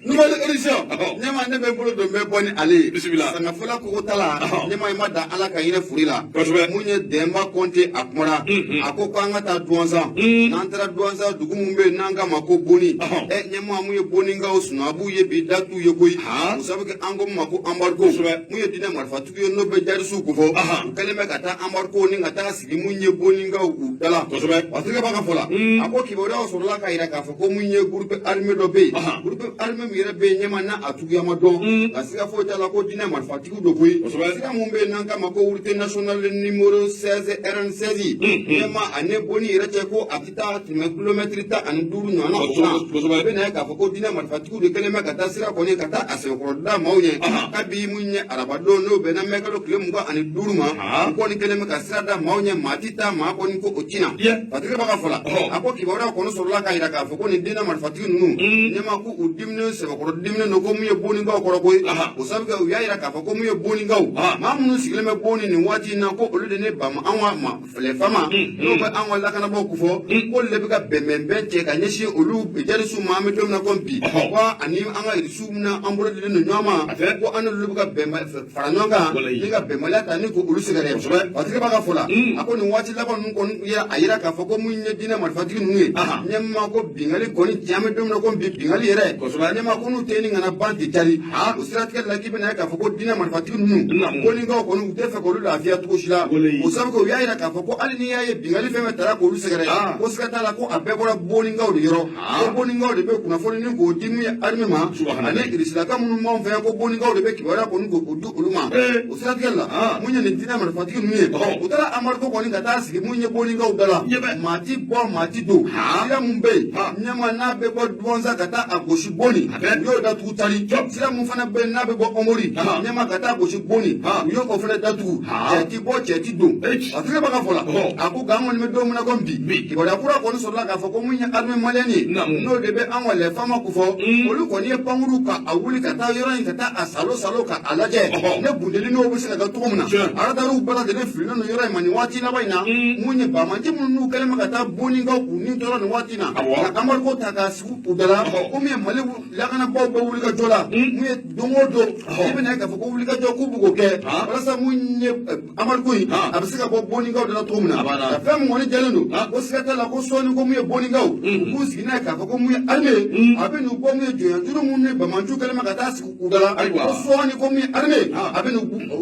Nouvelle édition. Ɔhɔ. Ɲɛma, ne bɛ n bolo don, n bɛ bɔ ni ale ye. Bisimila. Sangafɔla kogo ta la. Ɔhɔ. Ɲɛma, i ma da Ala ka hinɛ furi la. Kosɛbɛ. Mun ye Dɛnba Kɔnte, a kumara. Mhm. A ko k'an ka taa Duwanzan. Mhm. N'an taara Duwanzan, dugu mun bɛ yen n'an k'a ma ko Boni. Ɔhɔ. Ɛ ɲɛma, mun ye Boninkaw sunabu ye bi, da t'u ye koyi. Han. O sabu kɛ an ko min ma ko embargo. Kosɛbɛ. Mun ye diinɛ marifatigiw ye, n'o bɛ jarisiw kofɔ. Ahan. U kɛlen bɛ ka taa embargo ni ka taa sigi mun ye Boninkaw u da la. Kosɛbɛ. Wasikɛ b'a ka fɔ la. Mm. A ko kibaruyaw sɔrɔla k'a jira k'a fɔ ko mun ye groupe armé dɔ bɛ yen. Ahan. Groupe armé min yɛrɛ bɛ yen, ɲɛma, n'a a suguya ma dɔn. Mm. Nka siga foyi t'a la ko diinɛ marifatigiw don koyi. Kosɛbɛ. Sira mun bɛ yen n'an k'a ma ko route nationale numéro 16 RN16. Mm. Ɲɛma, ani Boni yɛrɛ cɛ, ko a tɛ taa tɛmɛ kilomɛtiri 15 ɲɔgɔn na o kan. Kosɛbɛ. O bɛ na ye k'a fɔ ko diinɛ marifatigiw de kɛlen bɛ ka taa sira kɔni ka taa a sɛbɛkɔrɔ da maaw ɲɛ. Ahan. Kabi mun ye arabadon, n'o bɛnna mɛkalo tile 25 ma. Han. U kɔni kɛlen bɛ ka sira da maaw ɲɛ, maa ti taa, maa kɔni ko o tina. Ye. Patigi b'a ka fɔ la. Ɔhɔ. A ko kibaruya kɔni sɔrɔla k'a jira k'a fɔ ko nin diinɛ marifatigi ninnu, Mm. ɲɛma, ko u diminen, sɛbɛkɔrɔ diminen don ko mun ye Boninkaw kɔrɔ koyi. Ahan. O sabu kɛ u y'a jira k'a fɔ ko mun ye Boninkaw, Ah. maa minnu sigilen bɛ Boni nin waati in na, ko olu de ni bama an ka ma filɛ fama, Mm. n'o bɛ an ka lakanabaaw kofɔ, Mm. k'olu de bɛ ka bɛnbɛnbɛn cɛ ka ɲɛsin olu jarisiw ma. An bɛ don min na komi bi, Ɔhɔ. ko ani an ka irisiw na, an bolo dilen don ɲɔgɔn ma, A tɛ. ko an n'olu bɛ ka bɛnba fara ɲɔgɔn kan Walayi. ni ka bɛnbaliya ta ni k'olu sɛgɛrɛ. Kosɛbɛ. Patigi b'a ka fɔ la. Mm. A ko nin waati laban ninnu kɔni yira, a yira k'a fɔ ko mun ye diinɛ marifatigi ninnu ye, Ahan. ɲɛma, ko bingali kɔni tiɲɛ, an bɛ don min na komi bi, bingali yɛrɛ, Kosɛbɛ. ɲɛma, ko n'u tɛ ni kana ban tɛ cari. Han. O siratigɛ la, k'i bɛna ye k'a fɔ ko diinɛ marifatigi ninnu, Naamu. Boninkaw kɔni, u tɛ fɛ k'olu lafiya cogo si la. Walayi. O sabu kɛ u y'a yira k'a fɔ ko hali n'i y'a ye bingali fɛn fɛn taara k'olu sɛgɛrɛ, Ah. ko siga t'a la ko a bɛɛ bɔra Boninkaw de yɔrɔ. Ah. Ko Boninkaw de bɛ kunnafoni ni k'o di mun ye armée ma, Subhanallah. ani irisilaka minnu b'anw fɛ yan, ko Boninkaw de bɛ kibaruya kɔni k'o di olu ma. Eh. O siratigɛ la, Ah. mun ye nin diinɛ marifatigi ninnu ye, Ɔhɔ. u taara embargo kɔni ka taa sigi mun ye Boninkaw da la. Yɛbɛ. Maa ti bɔ, maa ti don. Ah. Sira mun bɛ yen, Ah. ɲɛma, n'a bɛ bɔ Duwanza ka taa a gosi Boni, A bɛ. u y'o datugu tari. Cɔp. Sira mun fana bɛ yen n'a bɛ bɔ Ɔmori, Ah. ɲɛma, ka taa gosi Boni, Ah. u y'o o fana datugu. Ah. Cɛ ti bɔ, cɛ ti don. Eh. A tigi b'a ka fɔ la. Ɔhɔ. A ko nka an kɔni bɛ don min na komi bi, Bi. kibaruya kura kɔni sɔrɔla k'a fɔ ko mun ye armée malienne ye, n'o de bɛ an ka les FAMa kofɔ, olu kɔni ye pankuru ka a wuli ka taa yɔrɔ in, ka taa a salo salo ka a lajɛ ne bundeli n'o bɛ se ka kɛ cogo min na. Aradariw bɛɛ lajɛlen fililen don yɔrɔ in ma nin waati laban in na. Mun ye banbaanci minnu n'u kɛlen bɛ ka taa bonikaw k'u ni tɔɔrɔ nin waati in na, ka embargo ta k'a sigi u da la, ko min ye Mali lakanabaaw bɛ wuli ka jɔ la, mun ye don o don i bɛna ye k'a fɔ ko wuli ka jɔ k'u b'o kɛ walasa mun ye embargo in a bɛ se ka bɔ bonikaw da la cogo min na. Ka fɛn min kɔni jɛlen don, ko siga t'a la ko sɔɔni ko mun ye bonikaw u k'u sigi n'a ye k'a fɔ ko mun ye armée a bɛ n'u bɔ mun ye jɔnya juru minnu ni banbaanciw kɛlen bɛ ka taa sigi u da la, ko sɔɔni ko mun ye armée a bɛ n'u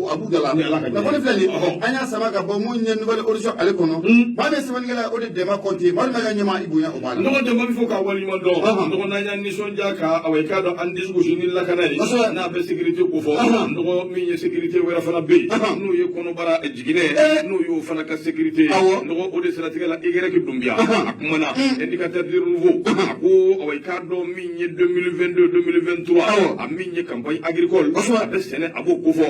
a b'u da la. Kunnafoni filɛ nin ye, an y'a sama ka bɔ mun ye Nouvel Horizon ale kɔnɔ. Maa min ye sɛbɛnnikɛla, o de Dɛnba Kɔnte. Maa min ka ɲɛmaa, i bonya o b'a la. Nɔgɔ jama bɛ fɔ k'a waleɲuman dɔn. Nɔgɔ n'an y'an nisɔndiya ka awa i k'a dɔn an disi gosi ni lakana ye, n'a bɛ sécurité ko fɔ. Nɔgɔ min ye sécurité wɛrɛ fana bɛ yen, n'o ye kɔnɔbara jiginɛ, n'o y'o fana ka sécurité ye. Nɔgɔ o de siratigɛ la, Y Dunbiya a kumana Indicateur du renouveau, a ko awa i k'a dɔn min ye 2022 2023, a min ye campagne agricole, a bɛ sɛnɛ, a b'o kofɔ.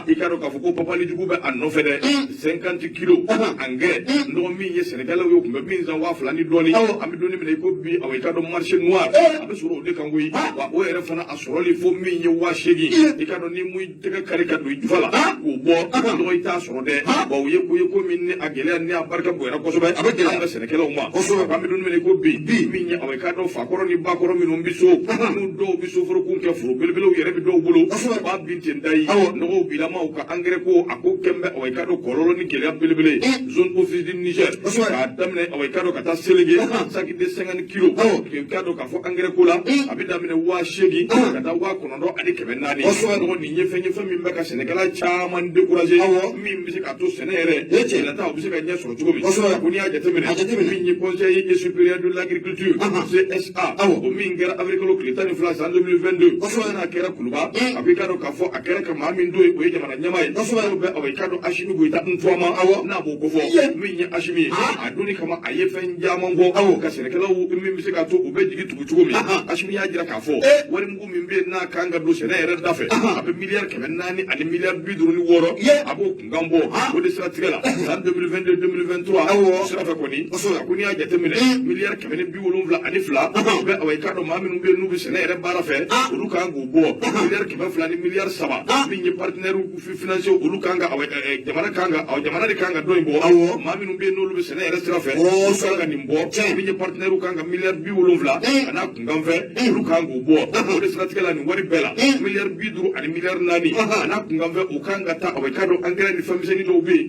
I k'a dɔn k'a fɔ ko papali jugu bɛ a nɔfɛ dɛ. 50 kilos engrais, nɔgɔ min ye sɛnɛkɛlaw ye, o tun bɛ min san 2000 ni dɔɔni, an bɛ don min na i ko bi, awa i k'a dɔn marché noir a bɛ sɔrɔ o de kan koyi. Wa o yɛrɛ fana a sɔrɔli fo min ye 8000. I k'a dɔn ni mun tɛgɛ kari ka don i jufa la k'o bɔ, nɔgɔ i t'a sɔrɔ dɛ. Wa o ye ko ye ko min ni a gɛlɛya ni a barika bonyana kosɛbɛ, a bɛ gɛlɛya an ka sɛnɛkɛlaw ma. An bɛ don min na i ko bi, min ye awa i k'a dɔn fakɔrɔ ni bakɔrɔ minnu bɛ so, n'u dɔw bɛ soforokun kɛ, foro belebelew yɛrɛ bɛ dɔw bolo, u b'a bin ten da ye nɔgɔw bilamaw ka engrais ko a ko kɛn bɛ awa i k'a dɔn kɔlɔlɔ ni gɛlɛya belebele. Zone office du Niger, k'a daminɛ awa i k'a dɔn ka taa Selenge, sac de 50 kilos, i k'a dɔn k'a fɔ engrais ko la, a bɛ daminɛ 8000 ka taa 9400. Nɔgɔ nin ye fɛn ye, fɛn min bɛ ka sɛnɛkɛla caman décourager, min bɛ se k'a to sɛnɛ yɛrɛ sɛnɛta o bɛ se ka ɲɛ sɔrɔ cogo min. Ko n'i y'a jateminɛ, min ye Conseil supérieur de l'agriculture CSA, o min kɛra avril kalo tile 12 san 2022, n'a kɛra Kuluba, a b'i k'a dɔn k'a fɔ a kɛra ka maa min don ye, o ye jamana ɲɛmaa ye, n'o bɛ awa i k'a dɔn Asimi Goyita Ntuama, n'a b'o kofɔ. Min ye Asimi ye, a donni kama a ye fɛn caman fɔ ka sɛnɛkɛlaw min bɛ se k'a to u bɛ jigi tugu cogo min. Asimi y'a jira k'a fɔ wari mugu min bɛ yen n'a kan ka don sɛnɛ yɛrɛ da fɛ, a bɛ miliyari 400 ani miliyari 56, a b'o kunkan bɔ. O de siratigɛ la, san 2022 2023 sira fɛ kɔni, a ko n'i y'a jateminɛ, miliyari 172 bɛ awa i k'a dɔn maa minnu bɛ yen n'u bɛ sɛnɛ yɛrɛ baara fɛ, olu kan k'o bɔ. Miliyari 200 ni miliyari 3, min ye partenaires financiers, olu kan ka awa jamana kan ka awa jamana de kan ka dɔ in bɔ. Maa minnu bɛ yen n'olu bɛ sɛnɛ yɛrɛ sira fɛ, olu kan ka nin bɔ. Min ye partenaires kan ka miliyari 70 a n'a kunkan fɛ, olu kan k'o bɔ. O de siratigɛ la, nin wari bɛɛ la, miliyari 50 ani miliyari 4 a n'a kunkan fɛ, o kan ka taa awa i k'a dɔn engrais ni fɛnmisɛnnin dɔw bɛ yen,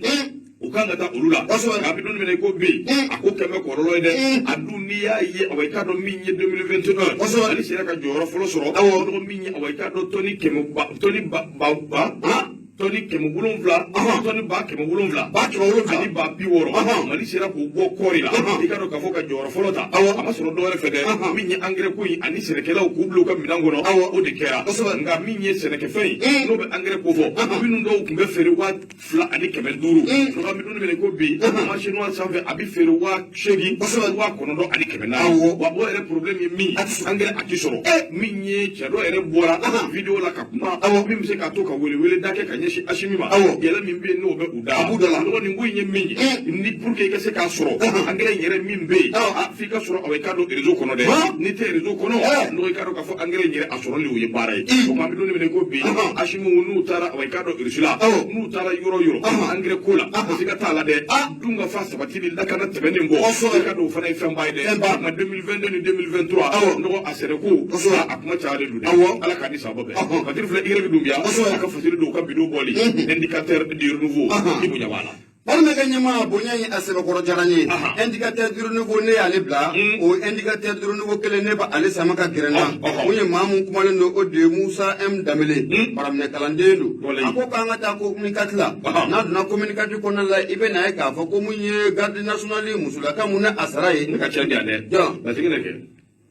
o kan ka taa olu la. Nka a bɛ don min na i ko bi, a ko kɛmɛ kɔlɔlɔ ye dɛ. A dun n'i y'a ye awa i k'a dɔn min ye 2021, ale sera ka jɔyɔrɔ fɔlɔ sɔrɔ. Nɔgɔ min ye awa i k'a dɔn tɔni kɛmɛ ba tɔni ba ba ba tɔni 700, tɔni 700,000 700,000 ani 60,000, Mali sera k'o bɔ kɔɔri la. I k'a dɔn k'a fɔ ka jɔyɔrɔ fɔlɔ ta, a ma sɔrɔ dɔwɛrɛ fɛ dɛ. Min ye engrais ko in ani sɛnɛkɛlaw k'u bila u ka minɛn kɔnɔ, o de kɛra. Nka min ye sɛnɛkɛfɛn ye, n'o bɛ engrais ko fɔ, minnu dɔw tun bɛ feere 2500, nka an bɛ don min na i ko bi, marché noir sanfɛ a bɛ feere 8000, 9400. Wa o yɛrɛ problème ye min ye, engrais a ti sɔrɔ. Min ye cɛ dɔ yɛrɛ bɔra vidéo la ka kuma, min bɛ se k'a to ka welewele da kɛ ka ɲɛsin Asimi ma, gɛlɛya min bɛ yen n'o bɛ u da la. Nɔgɔ nin ko in ye min ye, ni pour que i ka se k'a sɔrɔ, engrais in yɛrɛ min bɛ yen, f'i ka sɔrɔ awa i k'a dɔn réseau kɔnɔ dɛ. N'i tɛ réseau kɔnɔ, nɔgɔ i k'a dɔn k'a fɔ engrais in yɛrɛ a sɔrɔli o ye baara ye. O tuma an bɛ don min na i ko bi, Asimi n'u taara awa i k'a dɔn Russie la, n'u taara yɔrɔ yɔrɔ engrais ko la, siga t'a la dɛ. Dun ka fa sabati ni lakana tɛmɛnen kɔ, i ka dɔn o fana ye fɛnba ye dɛ. Nka 2022 ni 2023, nɔgɔ a sɛnɛko a kuma cayalen don dɛ. Ala k'a ni sababa bɛn. Fatiri filɛ, Y Dunbiya a ka fasiri don u ka bidon bɔli Indicateur du renouveau, i bonya b'a la. Balimakɛ ɲɛmaa, bonya ye a sɛbɛkɔrɔ diyara n ye. Indicateur du renouveau, ne y'ale bila o Indicateur du renouveau kelen, ne b'ale sama ka gɛrɛ n na. Mun ye maa mun kumalen don, o de ye Musa M Danbele, maraminɛ kalanden don. A ko k'an ka taa commune 4 la. N'a donna commune 4 kɔnɔna la, i bɛ n'a ye k'a fɔ ko mun ye garde nationale musolaka mun ni a sara ye. Ne ka cɛ di yan dɛ. Jɔn? Masegin kɛ.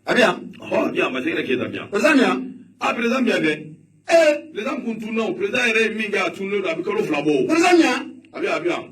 A bɛ yan. Ɔhɔ, bi yan Masegin Keyita bi yan. Président bɛ yan. A président bi yan dɛ. Président kun tunna o. Président yɛrɛ ye min kɛ, a tunnen don, a bɛ kalo 2 bɔ o. Président bɛ yan. A bɛ yan, a bɛ yan.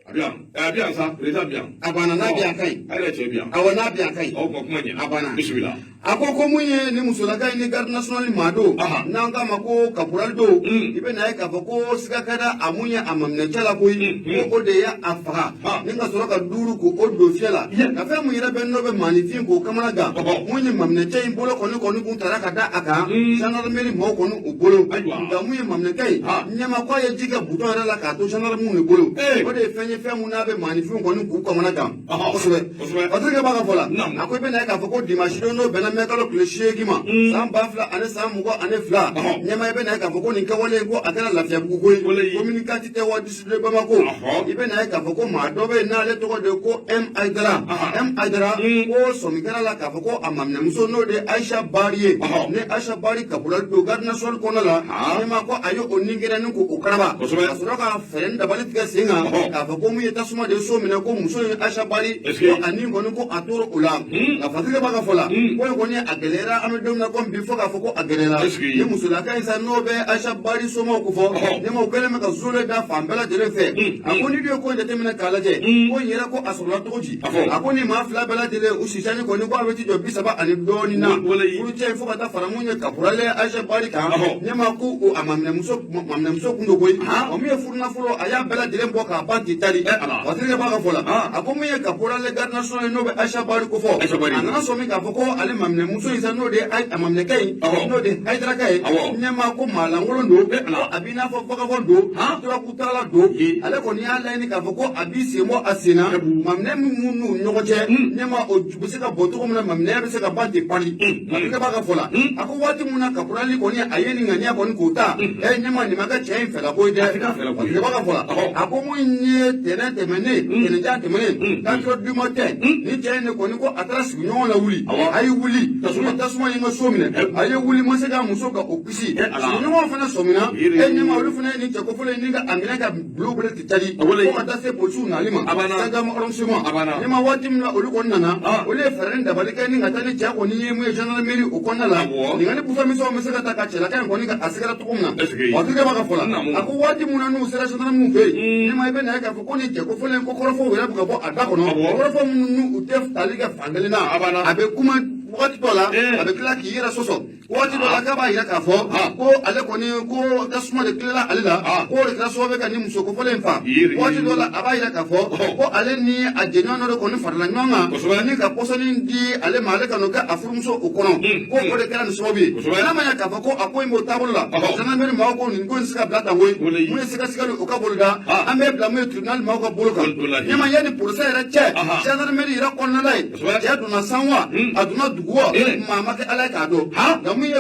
A A bɛ yan, a bɛ yan sa, président bɛ yan. A banna, n'a bɛ yan, ka ɲi. A yɛrɛ cɛ bɛ yan. Awɔ, n'a bɛ yan, ka ɲi. Aw kuma ɲɛna. A banna. Bisimila. A ko ko mun ye ni musolaka in ni garde nationale maa don, n'an k'a ma ko caporal don, i bɛ na ye k'a fɔ ko siga kɛra a mun ye a maminɛcɛ la koyi, ko o de ye a faga ni ka sɔrɔ ka duuru k'o don fiyɛ la, ka fɛn mun yɛrɛ bɛ n'o bɛ maaninfin k'o kamana gan. Mun ye maminɛcɛ in bolo kɔni kɔni kun tara ka da a kan gendarmerie maaw kɔni u bolo, nka mun ye maminɛkɛ ye ɲɛma ko a ye ji kɛ butɔn yɛrɛ la k'a to gendarmew de bolo. O de ye fɛn ye, fɛn mun n'a bɛ maaninfin kɔni k'u kamana gan kosɛbɛ. Patrick b'a ka fɔ la, a ko i bɛ na ye k'a fɔ ko dimanche don, n'o bɛnna mɛ kalo tile 8 ma, san 2022, ɲɛma, i bɛ na ye k'a fɔ ko nin kɛwale in, ko a kɛra Lafiyabugu ko ye, commune 4 tɛ wa district de Bamako. I bɛ na ye k'a fɔ ko maa dɔ bɛ yen n'ale tɔgɔ de ko M Ayidara, M Ayidara, ko sɔmi kɛra la k'a fɔ ko a maminɛmuso, n'o de ye Ayisa Bari ye, ni Ayisa Bari caporal don garde nationale kɔnɔ la, ɲɛma, ko a ye o ni kɛra ni k'o karaba ka sɔrɔ ka fɛɛrɛ ni dabali tigɛ sen kan k'a fɔ ko mun ye tasuma de ye so minɛ, ko muso in Ayisa Bari, ko a ni kɔni ko a tora o la. Nka Patrick b'a ka fɔ la, ko in kɔni a gɛlɛyara, an bɛ don min na komi bi, fo k'a fɔ ko a gɛlɛyara ni musolaka in sa, n'o bɛ Ayisa Bari somaw ko fɔ, ne ma o kɛlen bɛ ka zole da fan bɛɛ lajɛlen fɛ. A ko n'i dun ye ko in jateminɛ k'a lajɛ, ko in yɛrɛ ko a sɔrɔla cogo di? A ko ni maa fila bɛɛ lajɛlen u sisani kɔni ko a bɛ t'i jɔ 30 ani dɔɔnin na, furucɛ in, fo ka taa fara mun ye caporal Ayisa Bari kan, ne ma ko a maminɛmuso kun don koyi. O min ye furunafolo, a y'a bɛɛ lajɛlen bɔ k'a ban ten tali. Patrick b'a ka fɔ la, a ko min ye caporal garde nationale, n'o bɛ Ayisa Bari ko fɔ, a nana sɔmi k'a fɔ ko ale maminɛmuso in sa, n'o de ye a maminɛkɛ in, n'o de ye Hayidaraka ye, ne ma ko maa lankolon don, ko a b'i n'a fɔ vagabond don, turakutala don. Ale kɔni y'a laɲini k'a fɔ ko a b'i sen bɔ a sen na, maminɛ min n'u ɲɔgɔn cɛ, ne ma o bɛ se ka bɔ cogo min na, maminɛya bɛ se ka ban ten pari. Patrick b'a ka fɔ la, a ko waati min na caporal kɔni a ye nin ŋaniya kɔni k'o ta, ɛ ɲɛma, nin ma kɛ cɛ in fɛla ko ye dɛ. Patrick b'a ka fɔ la, a ko mun ye tɛnɛn tɛmɛnen, tɛnɛnjan tɛmɛnen, 4 heures du matin, ni cɛ in de kɔni ko a taara sigiɲɔgɔn la wuli, a ye wuli, tasuma ye n ka so minɛ, a ye wuli, ma se ka muso ka o kisi. Sigiɲɔgɔnw fana sɔmina, e ɲɛma, olu fana ye nin cɛ kofɔlen ni ka a minɛ ka bulon bolo ti cari fo ka taa se polisiw nali ma, cinquième arrondissement. Ɲɛma, waati min na olu kɔni nana, olu ye fɛɛrɛ ni dabali kɛ ni ka taa ni cɛ kɔni ye mun ye gendarmerie o kɔnɔna la, nin ka ni busan misɛnw bɛ se ka taa ka cɛlaka in kɔni ka a sɛgɛrɛ cogo min na. Patrick b'a ka fɔ la, a ko waati min na n'u sera gendarmew fɛ yen, ɲɛma, i bɛ na ye k'a fɔ ko nin cɛ kofɔlen ko kɔrɔfɔw yɛrɛ bɛ ka bɔ a da kɔnɔ, kɔrɔfɔ minnu n'u tɛ tali kɛ fan kelen na. A bɛ kuma wagati dɔ la, a bɛ tila k'i yɛrɛ sɔsɔ. Waati dɔ la k'a b'a yira k'a fɔ ko ale kɔni ko tasuma de tilela ale la, ko o de kɛra sababu ye ka nin muso kofɔlen in fa. Waati dɔ la a b'a yira k'a fɔ ko ale ni a jɛɲɔgɔn dɔ de kɔni farala ɲɔgɔn kan ni ka pɔsɔni di ale ma, ale ka n'o kɛ a furumuso o kɔnɔ, ko o de kɛra nin sababu ye. N'a ma ɲɛ k'a fɔ ko a ko in b'o taabolo la, gendarmerie maaw ko nin ko in tɛ se ka bila tan koyi. Mun ye sɛgɛsɛgɛli o ka boloda, an bɛ bila mun ye tribunal maaw ka bolo kan. Ɲɛma, yanni procès yɛrɛ cɛ, gendarmerie yɛrɛ kɔnɔna ye, cɛ donna san wa, a donna dugu wa, maa ma kɛ ala ye k'a dɔn. Nka mun ye,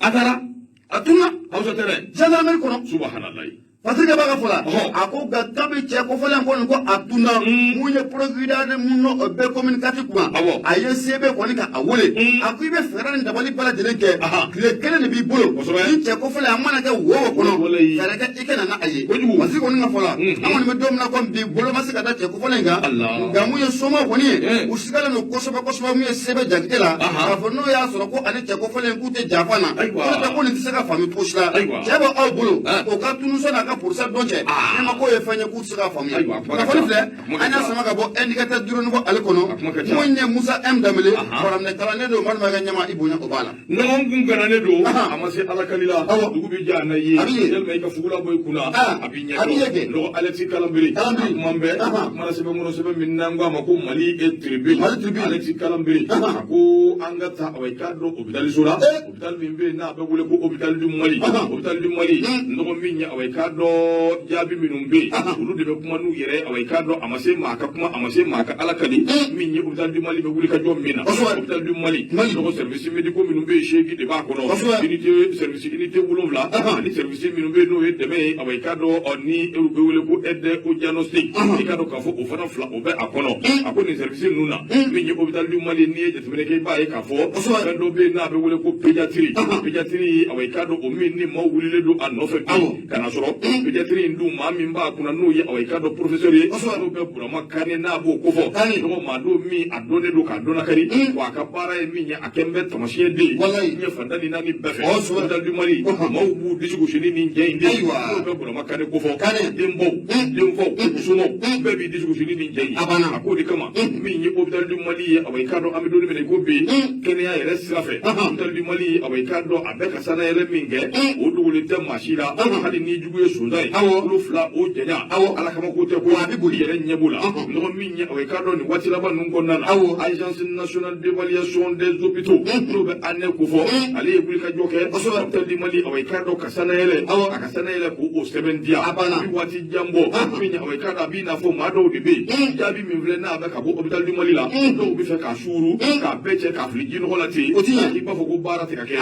a taara a tunna Hausa tɛ dɛ. Gendarmerie kɔnɔ. Subahanallahi. Patrick b'a ka fɔ la, a ko nka kabi cɛ kofɔlen ko nin ko a tunna, mun ye procureur mun n'o bɛ commune 4 kunna, a ye CB kɔni ka a wele. A ko i bɛ fɛɛrɛ ni dabali bɛɛ lajɛlen kɛ, tile kelen de b'i bolo, ni cɛ kofɔlen a mana kɛ wo o kɔnɔ, fɛɛrɛ kɛ i ka na n'a ye. Patrick kɔni ka fɔ la, an kɔni bɛ don min na komi bi, bolo ma se ka da cɛ kofɔlen kan. Nka mun ye somaw kɔni ye, u sigalen don kosɛbɛ kosɛbɛ mun ye CB Jakite la, k'a fɔ n'o y'a sɔrɔ ko ani cɛ kofɔlen k'u tɛ janfa na, ko tɛ ko nin tɛ se ka faamu cogo si la. Cɛ bɛ aw bolo, o ka tunu sɔnni a ka procès don cɛ, ne ma k'o ye fɛn ye k'u tɛ se k'a faamuya. Kunnafoni filɛ, an y'a sama ka bɔ Indicateur du Renouveau ale kɔnɔ. Mun ye Musa M Danbele, faramɛ kalanden don, balimakɛ ɲɛma, i bonya o b'a la. Ɲɔgɔn kun gananen don, a ma se ala kali la, dugu bɛ jɛ a na ye, yalima i ka fugula bɔ i kunna, a b'i ɲɛ dɔn. Lɔgɔ Alexis Kalanbiri, kuma bɛɛ kumana sɛbɛn kɔnɔ, sɛbɛn min n'an ko a ma ko Mali et Tribune. Alexis Kalanbiri a ko an ka taa, awa, i k'a dɔn hôpital so la, hôpital min bɛ yen n'a bɛ wele ko hôpital du Mali, hôpital du Mali nɔgɔ min ye, awa, i k'a dɔn jaabi minnu bɛ yen, olu de bɛ kuma n'u yɛrɛ. Awa, i k'a dɔn a ma se maa ka kuma, a ma se maa ka ala kali. Min ye hôpital du Mali bɛ wuli ka jɔ min na, hôpital du Mali nɔgɔ service médicaux minnu bɛ yen, 8 de b'a kɔnɔ, unité service unité 7, ani service minnu bɛ yen n'o ye dɛmɛ ye, awa, i k'a dɔn ni olu bɛ wele ko aide au diagnostic, i k'a dɔn k'a fɔ o fana fila o bɛ a kɔnɔ. A ko nin service ninnu na, min ye hôpital du Mali, n'i ye jateminɛ kɛ, i b'a ye k'a fɔ fɛn dɔ bɛ yen n'a bɛ wele ko pédiatrie. Pédiatrie, awa, i k'a dɔn o min ni maaw wulilen don a nɔfɛ bi ka na sɔrɔ pédiatrie in dun, maa min b'a kunna n'o ye awa i k'a dɔn professeur ye, n'o bɛ Burama Kane, n'a b'o kofɔ. Nɔgɔ maa don min a dɔnnen don k'a dɔn lakari, wa a ka baara ye min ye, a kɛn bɛ tamasiyɛn de ye diɲɛ fan tan ni naani bɛɛ fɛ. Hôpital du Mali, maaw b'u disi gosi ni nin cɛ in de ye, n'o bɛ Burama Kane kofɔ. Denbaw, denfaw, somaw bɛɛ b'i disi gosi ni nin cɛ in ye. A k'o de kama, min ye Hôpital du Mali ye, awa i k'a dɔn an bɛ don min na i ko bi, kɛnɛya yɛrɛ sira fɛ, Hôpital du Mali, awa i k'a dɔn a bɛ ka sanayɛlɛ min kɛ, o dogolen tɛ maa si la. Hali ni jugu ye sonsan ye, tulo fila o janya, ala kama ko tɛ ko a bɛ boli, yɛrɛ ɲɛ b'o la. Nɔgɔ min ye, awa i k'a dɔn nin waati laban ninnu kɔnɔna na, Agence nationale d'évaluation des hôpitaux, n'o bɛ ANE kofɔ, ale ye wulikajɔ kɛ Hôpital du Mali, awa i k'a dɔn ka sanayɛlɛ, a ka sanayɛlɛ k'o sɛbɛntiya. Bi waati jan bɔ, min ye, awa i k'a dɔn a b'i n'a fɔ maa dɔw de bɛ yen, jaabi min filɛ n'a bɛ ka bɔ Hôpital du Mali la, dɔw bɛ fɛ k'a suuru k'a bɛɛ cɛ k'a fili jinɔgɔ la ten, i b'a fɔ ko baara tɛ ka kɛ.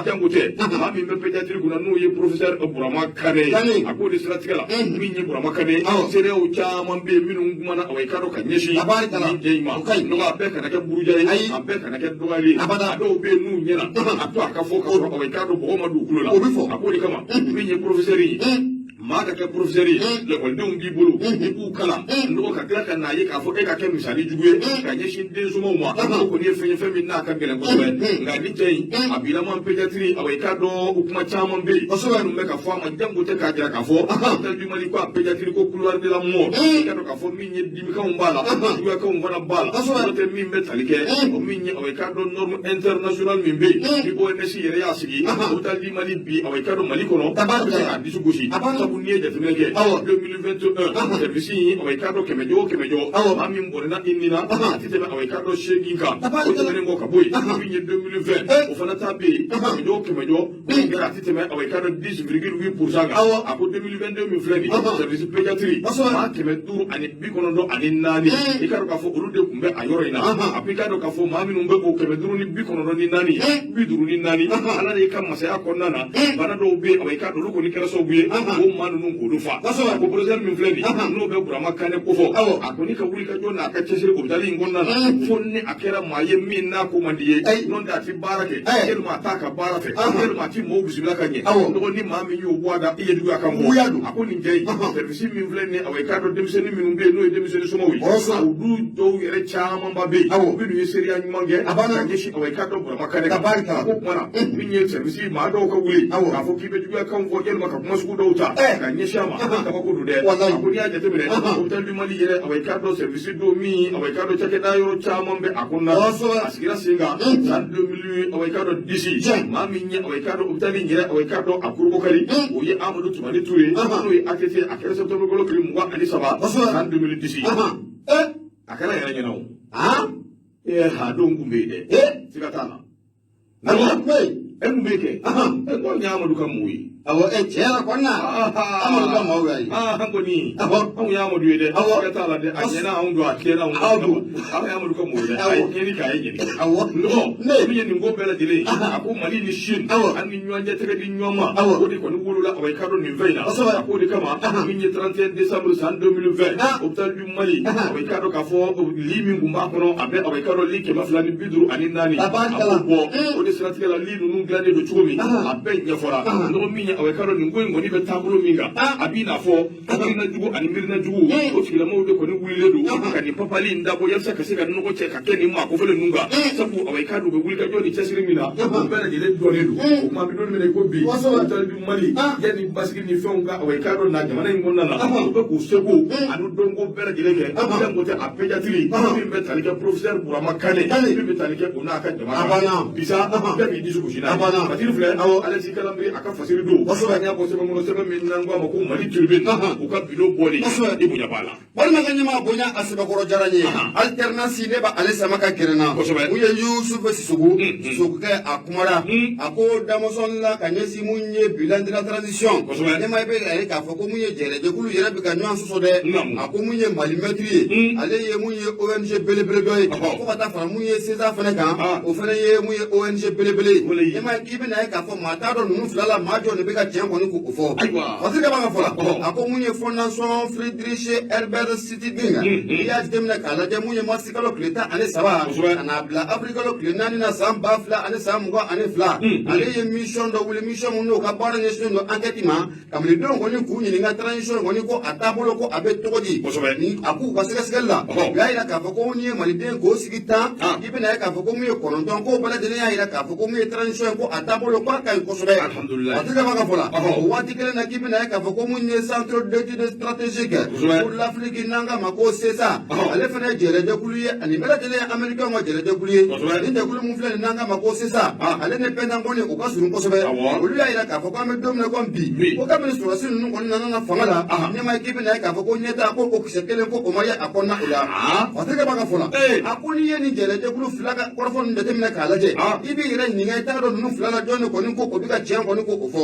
Jango tɛ maa min bɛ pédiatrie kunna, n'o ye professeur Burama Kane ye. A k'o de siratigɛ la, min ye Burama Kane, seereyaw caman bɛ yen minnu kumana, awa i k'a dɔn ka ɲɛsin nin cɛ in ma. Nɔgɔ a bɛɛ kana kɛ buruja ye, a bɛɛ kana kɛ dɔgɔyali ye. A dɔw bɛ yen n'u ɲɛna, a to a ka fɔ ka sɔrɔ, awa i k'a dɔn bɔgɔ ma don u tulo la, a k'o de kama, min ye professeur ye, maa ka kɛ professeur ye, lakɔlidenw b'i bolo, i b'u kalan, nɔgɔ ka tila ka n'a ye k'a fɔ e ka kɛ misali jugu ye ka ɲɛsin densomaw ma, o kɔni ye fɛn ye, fɛn min n'a ka gɛlɛn kosɛbɛ. Nka ni cɛ in a bilama pédiatrie, awa i k'a dɔn o kuma caman bɛ yen minnu bɛ ka fɔ a ma, jango tɛ k'a jira k'a fɔ Hôpital du Mali ko a pédiatrie ko couloir de la mort. I k'a dɔn k'a fɔ min ye dimikanw b'a la, juguyakanw fana b'a la, n'o tɛ min bɛ tali kɛ o min ye, awa i k'a dɔn norme internationale min bɛ yen ni OMS yɛrɛ y'a sigi, Hôpital du Mali bi, awa i k'a dɔn Mali kɔnɔ, a bɛ se k'a disi gosi. Sabu n'i ye jateminɛ kɛ, 2021 service in, awa i k'a dɔn kɛmɛ jɔ o kɛmɛ jɔ, maa min bɔnɛna i ni na, a tɛ tɛmɛ, awa i k'a dɔn 8 kan. O tɛmɛnen kɔ ka bɔ yen, min ye 2020, o fana ta bɛ yen, kɛmɛ jɔ o kɛmɛ jɔ, min kɛra, a tɛ tɛmɛ, awa i k'a dɔn 10,8% kan. A ko 2022 min filɛ nin ye, service pédiatrie, maa 594, i k'a dɔn k'a fɔ olu de tun bɛ a yɔrɔ in na. A ko i k'a dɔn k'a fɔ maa minnu bɛ o 594, 54, Ala de ka masaya kɔnɔna na, bana dɔw bɛ yen, awa i k'a dɔn olu kɔni kɛra sababu ye o maa ninnu k'olu fa. Ko professeur min filɛ nin, n'o bɛ Burama Kane kofɔ, a kɔni ka wuli ka jɔ n'a ka cɛsiri hôpital in kɔnɔna na, fo ni a kɛra maa ye min n'a ko man di ye, n'o tɛ a ti baara kɛ, yalima a t'a ka baara fɛ, yalima a ti mɔgɔw bisimila ka ɲɛ. Dɔgɔ ni maa min y'o bɔ a da, i ye juguya kan fɔ. A ko nin cɛ in, service min filɛ nin ye, awa i k'a dɔn denmisɛnnin minnu bɛ yen, n'o ye denmisɛnnin somaw ye, olu dɔw yɛrɛ camanba bɛ yen minnu ye seereya ɲuman kɛ ka ɲɛsin, awa i k'a dɔn Burama Kane kan. A ko kuma na, min ye service maa dɔw ka wuli k'a fɔ k'i bɛ juguya kan fɔ, yalima ka kuma sugu dɔw ta ka ɲɛsin a ma, kabako don dɛ. A ko n'i y'a jateminɛ, Hôpital du Mali yɛrɛ, awa i k'a dɔn service don min, awa i k'a dɔn cakɛda yɔrɔ caman bɛ a kɔnɔna na. A sigira sen kan san 2000, awa i k'a dɔn dix. Maa min ye, awa i k'a dɔn hôpital in yɛrɛ, awa i k'a dɔn a kurubokari, o ye Amadu Tumani Ture, n'o ye ATT. A kɛra septembre kalo tile 23 san 2010. A kɛra yɛrɛ ɲɛna o. Ee, ha don kun bɛ yen dɛ, siga t'a la. E mun bɛ kɛ? E ko nin ye Amadu ka mɔgɔw ye. Awɔ, e tiɲɛ yɛrɛ kɔni na, Amadu ka maaw y'a ye. An kɔni, anw ye Amadu ye dɛ. Siga t'a la dɛ, a ɲɛna anw don, a tiɲɛna anw don. Anw ye Amadu ka mɔgɔw ye dɛ. A ye tiɲɛni kɛ, a ye ɲɛni kɛ. Nɔgɔ min ye nin ko bɛɛ lajɛlen ye, a ko Mali ni Chine, an ni ɲɔgɔn cɛ tɛgɛ di ɲɔgɔn ma, o de kɔni wolola, awa i k'a dɔn nin fɛn in na. A k'o de kama, min ye 31 décembre san 2020, Hôpital du Mali, awa i k'a dɔn k'a fɔ lit min tun b'a kɔnɔ, a bɛ, awa i k'a dɔn lit 254, a b'o bɔ. O de siratigɛ la, lit ninnu dilannen don cogo min, a bɛɛ ɲɛfɔra. Nɔgɔ min ye, awa i k'a dɔn nin ko in kɔni bɛ taabolo min kan, a b'i n'a fɔ hakilina jugu ani miirina jugu, o tigilamɔgɔw de kɔni wulilen don ka nin papali in dabɔ yalisa ka se ka nɔgɔ cɛ ka kɛ nin maa kofɔlen ninnu kan. Sabu awa i k'a dɔn u bɛ wulikajɔ ni cɛsiri min na, o bɛɛ lajɛlen dɔnnen don. O tuma an bɛ don min na i ko bi, Hôpital du Mali, yanni basigi ni fɛnw ka, awa i k'a dɔn na jamana in kɔnɔna na, u bɛ k'u seko ani dɔnko bɛɛ lajɛlen kɛ. Jango tɛ a pédiatrie min bɛ tali kɛ professeur Burama Kane, min bɛ tali kɛ o n'a ka jama kan, bisa bɛɛ b'i disi gosi n'a ye. Fasiri filɛ, Alexis Kalambry a ka fasiri don. An y'a bɔ sɛbɛn kɔnɔ, sɛbɛn min n'an ko a ma ko Mali Tribune, u ka bidon bɔli, i bonya b'a la. Balimakɛ ɲɛmaa, bonya a sɛbɛkɔrɔ diyara n ye. Alternance, ne b'ale sama ka gɛrɛ n na. Mun ye Yusufu Sisoko, Sisokokɛ, a kumara, a ko damasɔn la ka ɲɛsin mun ye bilan de la transition. Ne ma i bɛ a ye k'a fɔ ko mun ye jɛrɛjɛkulu yɛrɛ bɛ ka ɲɔgɔn sɔsɔ dɛ. A ko mun ye Mali mɛtiri ye, ale ye mun ye ONG belebele dɔ ye, fo ka taa fara mun ye CESA fana kan, o fana ye mun ye ONG belebele ye. Ne ma k'i bɛna ye k'a fɔ maa t'a dɔn ninnu fila la maa jɔn de bɛ ka tiɲɛ kɔni k'o fɔ. Ayiwa. Fasiri b'a ka fɔ la, a ko mun ye Fondation Friedrich Ebert Stiftung, n'i y'a jateminɛ k'a lajɛ, mun ye mars kalo tile 13 ka n'a bila avril kalo tile 4 na san 2022, ale ye mission dɔ wuli, mission mun n'o ka baara ɲɛsinnen don enquête ma, ka malidenw kɔni k'u ɲininka transition kɔni ko a taabolo ko a bɛ cogo di. Ni a k'u ka sɛgɛsɛgɛli la, u y'a yira k'a fɔ ko n'i ye maliden k'o sigi 10, i bɛna ye k'a fɔ ko mun ye 9, k'o bɛɛ lajɛlen y'a yira k'a fɔ ko mun ye transition ye, ko a taabolo ko a ka ɲi kosɛbɛ. Alhamdulillah. A tɛ ka fɔ la, o waati kelen na, k'i bɛna ye k'a fɔ ko mun ye Centre d'études stratégiques pour l'Afrique, n'an k'a ma ko CESA, ale fana ye jɛrɛjɛkulu ye, ani bɛɛ lajɛlen ye américain ka jɛrɛjɛkulu ye. Ni jɛkulu mun filɛ nin, n'an k'a ma ko CESA, ale ni Pentagone u ka surun kosɛbɛ. Olu y'a yira k'a fɔ k'an bɛ don min na komi bi, ko kabini sɔrɔdasi ninnu kɔni nana na fanga la, ɲɛmaa ye, k'i bɛna ye k'a fɔ ko ɲɛtaa ko o kisɛ kelen ko o ma ye a kɔnɔna o la. Fasirikɛ b'a ka fɔ la, a ko n'i ye nin jɛrɛjɛkulu fila ka kɔrɔfɔ ninnu jateminɛ k'a lajɛ, i b'i yɛrɛ ɲininka, i t'a dɔn ninnu fila la jɔn de kɔni ko o bɛ ka tiɲɛ kɔni ko o fɔ.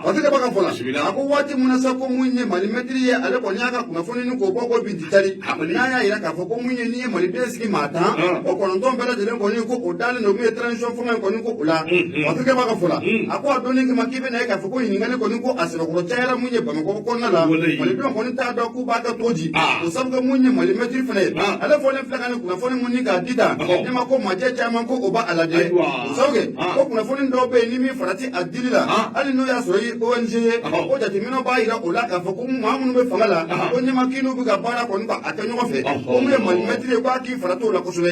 Fasirikɛ b'a ka fɔ la, a ko waati mun na sa, ko mun ye Mali mɛtiri ye, ale kɔni y'a ka kunnafoni ni k'o bɔ ko Binti Tari, n'a y'a yira k'a fɔ ko mun ye, n'i ye maliden sigi maa 10, o 9 bɛɛ lajɛlen kɔni ko o dalen don mun ye transition fanga in kɔni ko o la. Fasirikɛ b'a ka fɔ la, a ko a donni kama, k'i bɛna ye k'a fɔ ko ɲininkali kɔni ko a sɛbɛkɔrɔ cayara mun ye Bamakɔ kɔnɔna la, malidenw kɔni t'a dɔn k'u b'a kɛ cogo di. O sabu kɛ mun ye Mali mɛtiri fana ye, ale fɔlen filɛ ka nin kunnafoni mun ni k'a di tan, ne ma ko majɛ caman ko o b'a la dɛ. O sabu kɛ ko kunnafoni dɔw bɛ yen, ni min farati a dili la, hali n'o y'a sɔrɔ i ye ONG ye, ko jateminɛw b'a yira o la k'a fɔ ko maa minnu bɛ fanga la, ko ɲɛma k'i n'u bɛ ka baara kɔni ka a kɛ ɲɔgɔn fɛ, ko mun ye Mali mɛtiri ye, k'a k'i farati o la kosɛbɛ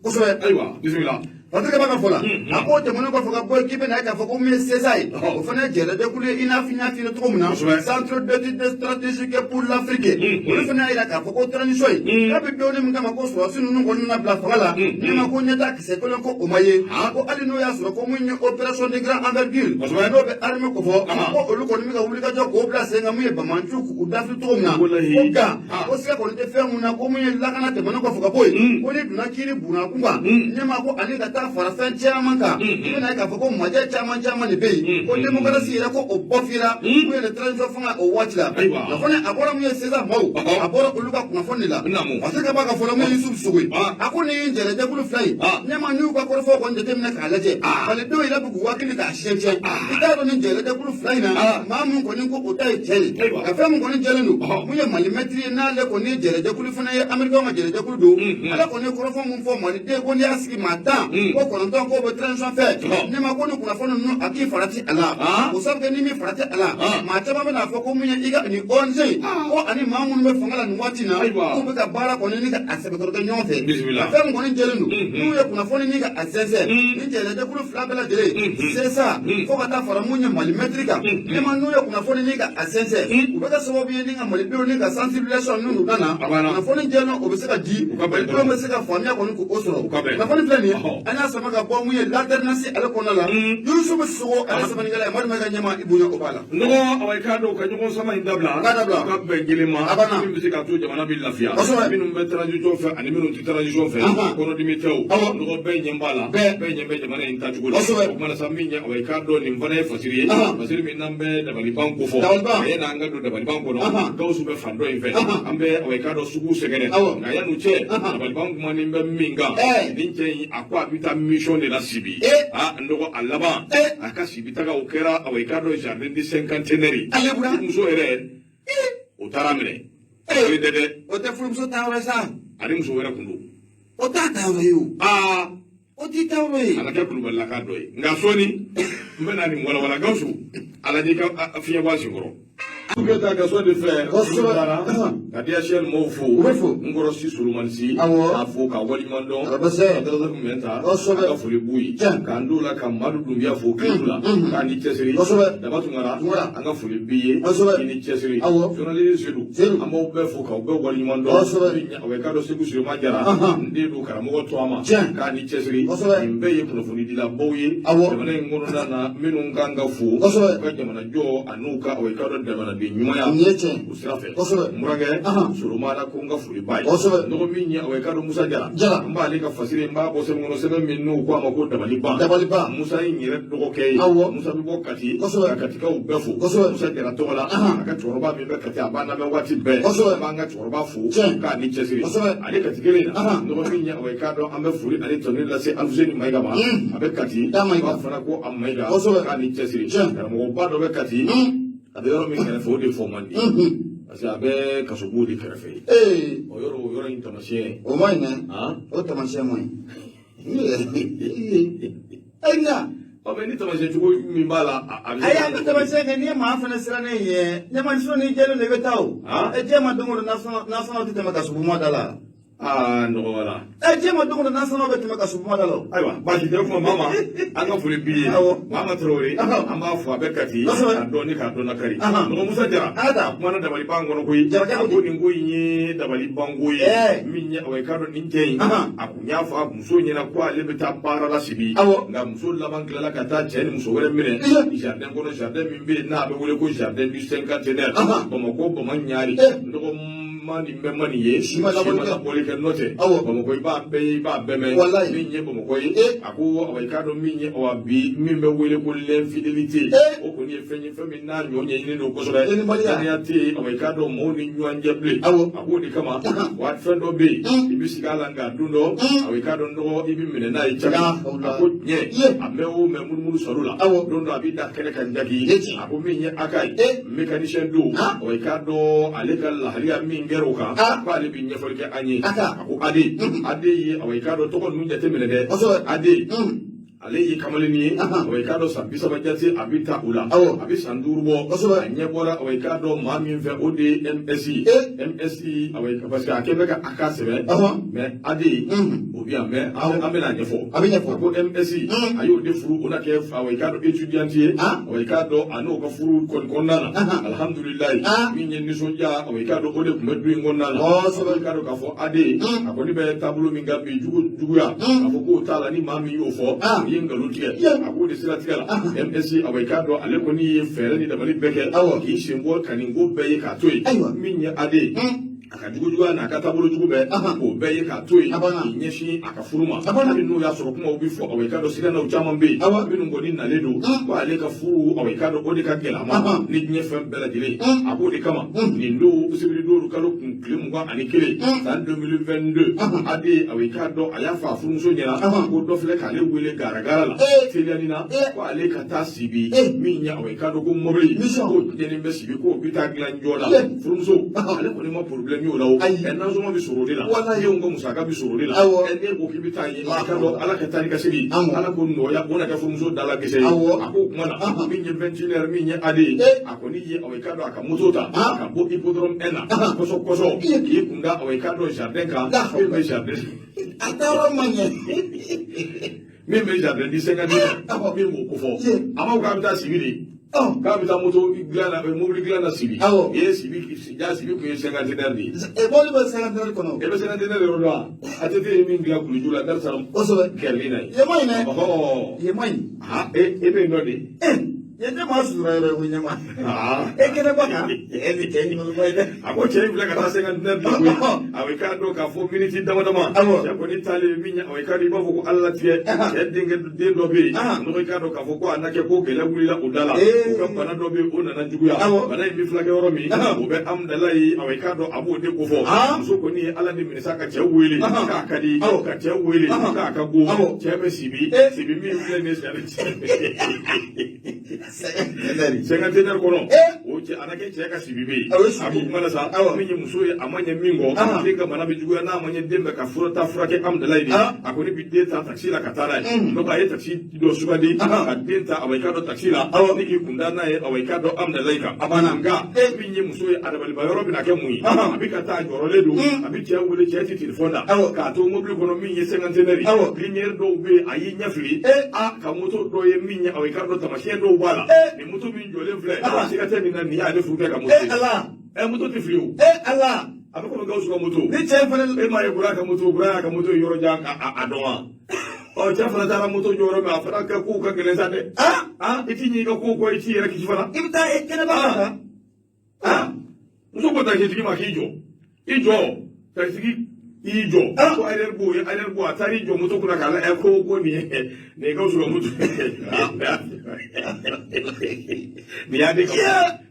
kosɛbɛ. Ayiwa, bisimila. Fasirikɛ b'a ka fɔ la, a ko tɛmɛnen kɔfɛ ka bɔ yen, k'i bɛna ye k'a fɔ ko mun ye CESA ye, o fana ye jɛrɛjɛkulu ye, i n'a fɔ n y'a f'i ɲɛna cogo min na, Centre d'études stratégiques pour l'Afrique, olu fana y'a yira k'a fɔ ko transition in, k'a bɛ donni min kama ko sɔrɔdasi ninnu kɔni nana bila fanga la, ne ma ko ɲɛtaa kisɛ kelen ko o ma ye, ko hali n'o y'a sɔrɔ ko mun ye opération de grande envergure, n'o bɛ armée kofɔ, ko olu kɔni bɛ ka wulikajɔ k'o bila sen kan, mun ye banbaanciw k'u dafiri cogo min na, ko nka ko siga kɔni tɛ fɛn mun na, ko mun ye lakana tɛmɛnen kɔfɛ ka bɔ yen, ko ni donna kiiri bunna kun kan, ɲɛmaa ko ani ka taa fara fɛn caman kan, i bɛna ye k'a fɔ ko majɛ caman caman de bɛ yen, ko démocratie yɛrɛ ko o bɔfira mun ye transition fanga o waati la. Nka fana a bɔra mun ye CESA maaw, a bɔra olu ka kunnafoni de la. Fasirikɛ b'a ka fɔ la, mun ye Yusufu Sogo ye, a ko nin jɛrɛjɛkulu fila in, ɲɛmaa, n'u ka kɔrɔfɔw kɔni jateminɛ k'a lajɛ, malidenw yɛrɛ bɛ k'u hakili k'a siɲɛ tiɲɛ, i t'a dɔn nin jɛrɛjɛkulu fila in na maa mun kɔni ko o ta ye tiɲɛ ye. Ka fɛn mun kɔni jɛlen don, mun ye Mali mɛtiri ye, n'ale kɔni ye jɛrɛjɛkulu fana ye, américain ka jɛrɛjɛkulu don, ale kɔni ye kɔrɔfɔ mun fɔ maliden, ko n'i y'a sigi maa 10, ko 9 k'o bɛ transition fɛ, ne ma ko ni kunnafoni ninnu a k'i farati a la. O sabu kɛ ni min farati a la, maa caman bɛna fɔ ko mun ye i ka nin ONG ko ani maa minnu bɛ fanga la nin waati in na, k'u bɛ ka baara kɔni ni ka a sɛbɛkɔrɔ kɛ ɲɔgɔn fɛ. Ka fɛn min kɔni jɛlen don, n'u ye kunnafoni ni ka a sɛnsɛn, ni jɛrɛjɛkulu fila bɛɛ lajɛlen, CESA fo ka taa fara mun ye Mali mɛtiri kan, ne ma n'u ye kunnafoni ni ka a sɛnsɛn, u bɛ kɛ sababu ye ni ka malidenw ni ka sensibilisation ninnu nana, kunnafoni jɛlen o bɛ se ka di, malidenw bɛ se ka faamuya kɔni k'o sɔrɔ. Kunnafoni filɛ nin ye, an y'a sama ka bɔ mun ye l'alternance ale kɔnɔna la, Yusufu Sogo ale sɛbɛnnikɛla ye, Madu ka ɲɛma i bonya o b'a la. Nɔgɔ awa, i k'a dɔn ka ɲɔgɔn sama in dabila, U k'a dabila. U ka bɛn kelen ma, A banna. min bɛ se k'a to jamana bɛ lafiya. Minnu bɛ transition fɛ ani minnu tɛ transition fɛ, kɔnɔdimi tɛ o. Nɔgɔ, bɛɛ ɲɛ b'a la, bɛɛ ɲɛ bɛ jamana in taacogo la. O kumana sa, min ye awa, i k'a dɔn nin fana ye fasiri ye, fasiri min n'an bɛ dabaliban ko fɔ. Dabaliban. Nka yan'an ka don dabaliban kɔnɔ, Gawusu bɛ fan dɔ in fɛ, an bɛ awa, i k'a dɔn sugu sɛgɛrɛ. Nka yan'o cɛ, dabaliban kumanin bɛ min kan, nin cɛ in, a ko a bɛ taa mission de la Sibi. Aa n dɔgɔ, a laban a ka Sibi taga o kɛra awa, i k'a dɔn jardin du cinquantenaire. Ale bura. Muso yɛrɛ o taara minɛ. O ye dɛ dɛ. O tɛ furumuso ta yɔrɔ ye sa. Ani muso wɛrɛ kun don. O t'a ta yɔrɔ ye o. Aa. O t'i ta yɔrɔ ye. A na kɛ kulubalilaka dɔ ye, nka sɔɔni n bɛ na nin walawala. Gawusu, a lajɛ i ka fiɲɛ bɔ a senkɔrɔ. Keta ka sɔn de filɛ ka DHL mɔɔw fo. U bɛ fo. N kɔrɔ si Solomani si. K'a fo k'a waleɲuman dɔn. A bɛ se. Abdulrazak Mɛnta. A ka foli b'u ye. K'an d'o la ka Madu Dunbiya fo Kiritu la. K'a ni cɛsiri. Daba Tunkara. Tunkara. An ka foli b'i ye. I ni cɛsiri. Journaliste Sedu. Sedu. An b'aw bɛɛ fo k'aw bɛɛ waleɲuman dɔn. Aw k'a dɔn Segu Suleman Jara. N den don karamɔgɔ to a ma. K'a ni cɛsiri. Nin bɛɛ ye kunnafonidilabaw ye. Jamana in kɔnɔna na minnu kan ka fo. U ka jamana jɔ an'u ka aw k'a dɔn jamanaden ɲumanya. Nin ye tiɲɛ. O sira fɛ. Kosɛbɛ. N burankɛ. Solomana ko n ka foli b'a ye. Nɔgɔ min ye, awa, i k'a dɔn Musa Jara. Jara. N b'ale ka fasiri, n b'a bɔ sɛbɛn kɔnɔ, sɛbɛn min n'u ko a ma ko Dabaliban. Dabaliban. Musa ye n yɛrɛ dɔgɔkɛ ye. Musa bɛ bɔ Kati. Ka Katikaw bɛɛ fo. Musa Jara tɔgɔ la, a ka cɛkɔrɔba min bɛ Kati, a b'an lamɛn waati bɛɛ. An b'an ka cɛkɔrɔba fo k'a ni cɛsiri. Ale Kati kelen na, nɔgɔ min ye, awa, i k'a dɔn an bɛ foli ani tanu lase Alifuseni Mayiga ma. A bɛ Kati. Mayiga. B'a fana ko a Mayiga. K'a ni cɛsiri. Karamɔgɔba dɔ bɛ Kati, a bɛ yɔrɔ min kɛrɛfɛ, o de fɔ man di, parce que a bɛ kasobo de kɛrɛfɛ yen. O yɔrɔ in taamasiyɛn. O ma ɲi dɛ. O taamasiyɛn ma ɲi. Ayiwa. Ɔ, mɛ ni taamasiyɛn cogo min b'a la, a bɛ. Ayi, an bɛ taamasiyɛn kɛ. N'i ye maa fana sirannen ye, ɲɛma sɔn n'i jɛlen don, i bɛ taa o. E diɲɛ ma don o don, nasɔngɔ tɛ tɛmɛ kasoboma da la. Aa, nɔgɔ wala. Ɛ, diɲɛ ma don o don, nasɔngɔ bɛ tɛmɛ kasoboma da la o. Ayiwa, baasi tɛ kuma. Mama, an ka foli b'i ye. Mama Tarawele, an b'a fɔ, a bɛ Kati. K'a dɔn ni k'a dɔn na kari. Nɔgɔ Musa Jara a kumana dabaliban kɔnɔ koyi. Jarakɛ. A ko nin ko in ye dabaliban ko ye. Min ye, awa, i k'a dɔn nin cɛ in, a kun y'a fɔ a muso ɲɛna ko ale bɛ taa baara la Sibi. Nka muso laban tilala ka taa cɛ ni muso wɛrɛ minɛ jardin kɔnɔ, jardin min bɛ yen n'a bɛ wele ko jardin du cinquantenaire, Bamakɔ, Bama Ɲari. Nɔgɔ ma nin bɛɛ ma nin ye. Si ma labɔli kɛ. Labɔli kɛ, n'o tɛ Bamakɔ, i b'a bɛɛ ye, i b'a bɛɛ mɛn. Min ye Bamakɔ ye, a ko, awa, i k'a dɔn min ye, awa, bi min bɛ wele ko l'infidélité, o kɔni ye fɛn ye, fɛn min n'a ɲɔ ɲɛɲini don kosɛbɛ. Ɲɛnibaliya. Danaya tɛ yen, awa, i k'a dɔn maaw ni ɲɔgɔn cɛ bilen. A k'o de kama wa, fɛn dɔ bɛ yen, i bɛ sigi a la, nka don dɔ, awa, i k'a dɔn dɔgɔ, i bɛ minɛ n'a ye caman. La hawla. A ko tiɲɛ, a mɛn o mɛn, munumunu sɔrɔ la, don dɔ a b'i da kɛnɛ kan jaki. A ko min ye aka ye, mécanicien don, awa, i k'a dɔn ale ka lahaliya min kɛra o kan, k'ale bɛ ɲɛfɔli kɛ an ye. A ko ade, ade ye, awa, i k'a dɔn tɔgɔ ninnu jateminɛ dɛ. Ade, ale ye kamalennin ye, awa, i k'a dɔn san 30 jate a bɛ taa o la, a bɛ san 5 bɔ. A ɲɛ bɔra, awa, i k'a dɔn maa min fɛ, o de ye MSI. MSI, awa, parce que a kɛ bɛ ka a ka sɛbɛn, mais ade o bɛ yan, mais an bɛna a ɲɛfɔ. A bɛ ɲɛfɔ. A ko MSI, a y'o de furu, o na kɛ, awa, i k'a dɔn étudiante ye. Awa, i k'a dɔn a n'o ka furu kɔni kɔnɔna na, alihamudulilayi, min ye nisɔndiya, awa, i k'a dɔn o de tun bɛ du in kɔnɔna na. I k'a dɔn k'a fɔ ade, a kɔni bɛ taabolo min kan bi, jugu juguya, k'a fɔ k'o t'a la, ni maa min y'o fɔ, o ye nkalon tigɛ. A k'o de siratigɛ la, MSI, awa, i k'a dɔn ale kɔni ye fɛɛrɛ ni dabali bɛɛ kɛ k'i sen bɔ ka nin ko bɛɛ ye k'a to yen. Min ye ade ye, a ka jugujuguya n'a ka taabolo jugu bɛɛ, k'o bɛɛ ye k'a to yen, A banna. k'i ɲɛsin a ka furu ma. A banna. Hali n'o y'a sɔrɔ kumaw bɛ fɔ, awa, i k'a dɔn siganaw caman bɛ yen minnu kɔni nalen don ko ale ka furu, awa, i k'a dɔn o de ka gɛlɛn a ma ni diɲɛ fɛn bɛɛ lajɛlen ye. A k'o de kama, nin don, sibiri don, kalo kun tile 21, san 2022, ade, awa, i k'a dɔn a y'a fɔ a furumuso ɲɛna ko dɔ filɛ k'ale wele garagara la teliyani na, ko ale ka taa Sibi. Min ye, awa, i k'a dɔn ko mobili Mission. k'o tiɲɛnen bɛ Sibi, k'o bɛ taa dilan joona. Furumuso, ale kɔni ma problème y'o la o. Ayi. Ɛ, nasɔngɔ bɛ sɔrɔ o de la, denw ka musaka bɛ sɔrɔ o de la. Ɛ, ne ko k'i bɛ taa yen, i k'a dɔn Ala ka taa ni ka segin, Ala ko nɔgɔya, o na kɛ furumuso da la gɛsɛ ye. A ko o kuma na, min ye 21 heures, min ye ade ye, a kɔni ye, awa, i k'a dɔn a ka moto ta ka bɔ hippodrome 1 na kɔsɔ kɔsɔ, k'i kun da, awa, i k'a dɔn jardin kan, min bɛ jardin A taara ma ɲɛ. min bɛ jardin du cinquantenaire, min b'o kofɔ. A ma ko k'a bɛ taa Sibi de, k'a bɛ taa moto dilan na, mobili dilan na Sibi. I ye Sibi ja, Sibi kun ye cinquantenaire de ye. Ɛ, mobili bɛ cinquantenaire kɔnɔ. E bɛ cinquantenaire yɔrɔ dɔn wa? ATT ye min dilan Kuluju la, Darusalam kɛrɛli na ye. Yen ma ɲi dɛ. Ɔhɔ. Yen ma ɲi. Ah, e bɛ yen nɔ de. Yen tɛ maa sutura yɔrɔ ye ko ɲɛma. Ah. E kɛnɛba kan. E ni cɛ ɲuman ye dɛ. A ko cɛ in filɛ ka taa cinquantenaire de koyi. A bɛ k'a dɔn k'a fɔ miniti dama dama. Cɛ kɔni taalen min ye, a bɛ k'a dɔn i b'a fɔ ko Ala latigɛ. Cɛ denkɛ den dɔ bɛ yen. Nɔgɔ, i k'a dɔn k'a fɔ ko a na kɛ ko gɛlɛya wulila o da la. U ka bana dɔ bɛ yen, o nana juguya. Bana in bɛ furakɛ yɔrɔ min, o bɛ Amudalayi. A bɛ k'a dɔn a b'o de kofɔ. Muso kɔni ye Ala de minɛ sa ka cɛ wele k'a ka di, ka cɛ wele k'a ka go. Cɛ bɛ Sibi. Sibi min filɛ nin ye, cinquantenaire kɔnɔ. O cɛ a na kɛ cɛ ka Sibi bɛ yen. Awɔ, Sibi. A ko kuma la sa, min ye muso ye, a ma ɲɛ min kɔ, den ka bana bɛ juguya, n'a ma ɲɛ den bɛ ka fura ta furakɛ Amudalayi de. A kɔni bi den ta taxi la ka taa n'a ye. Donc a ye taxi dɔ sugandi ka den ta, awa, i k'a dɔn taxi la, ni k'i kun da n'a ye, awa, i k'a dɔn Amudalayi kan. A banna. Nka min ye muso ye, a dabaliba yɔrɔ bɛna kɛ mun ye? A bɛ ka taa, jɔrɔlen don, a bɛ cɛ wele, cɛ tɛ téléphone na. K'a to mobili kɔnɔ, min ye cinquantenaire ye, lumière dɔw bɛ yen, a y'i ɲɛ fili a ka moto dɔ ye min ye, awa, i k'a dɔn taamasiyɛn dɔw b'a la. Nin moto min jɔlen filɛ, siga tɛ nin na, nin y'ale furu kɛ ka moto ye. Ala. Ɛ, moto tɛ fili o. Ala. A bɛ komi Gawusu ka moto. Ni cɛ in fana. E m'a ye Bura ka moto, Bura y'a ka moto yɔrɔ jan ka a dɔn wa? Ɔ, cɛ fana taara moto jɔ yɔrɔ min, a fana ka kow ka gɛlɛn sa dɛ. I t'i ɲɛ i ka kow kɔ, i t'i yɛrɛ kisi fana. I bɛ taa kɛnɛba kan. Muso ko takisitigi ma k'i jɔ. I jɔ, takisitigi y'i jɔ ko arrière bɔ, ye arrière bɔ, a taara i jɔ moto kunna k'a lajɛ ko nin ye Gawusu ka moto, nin ye AD ka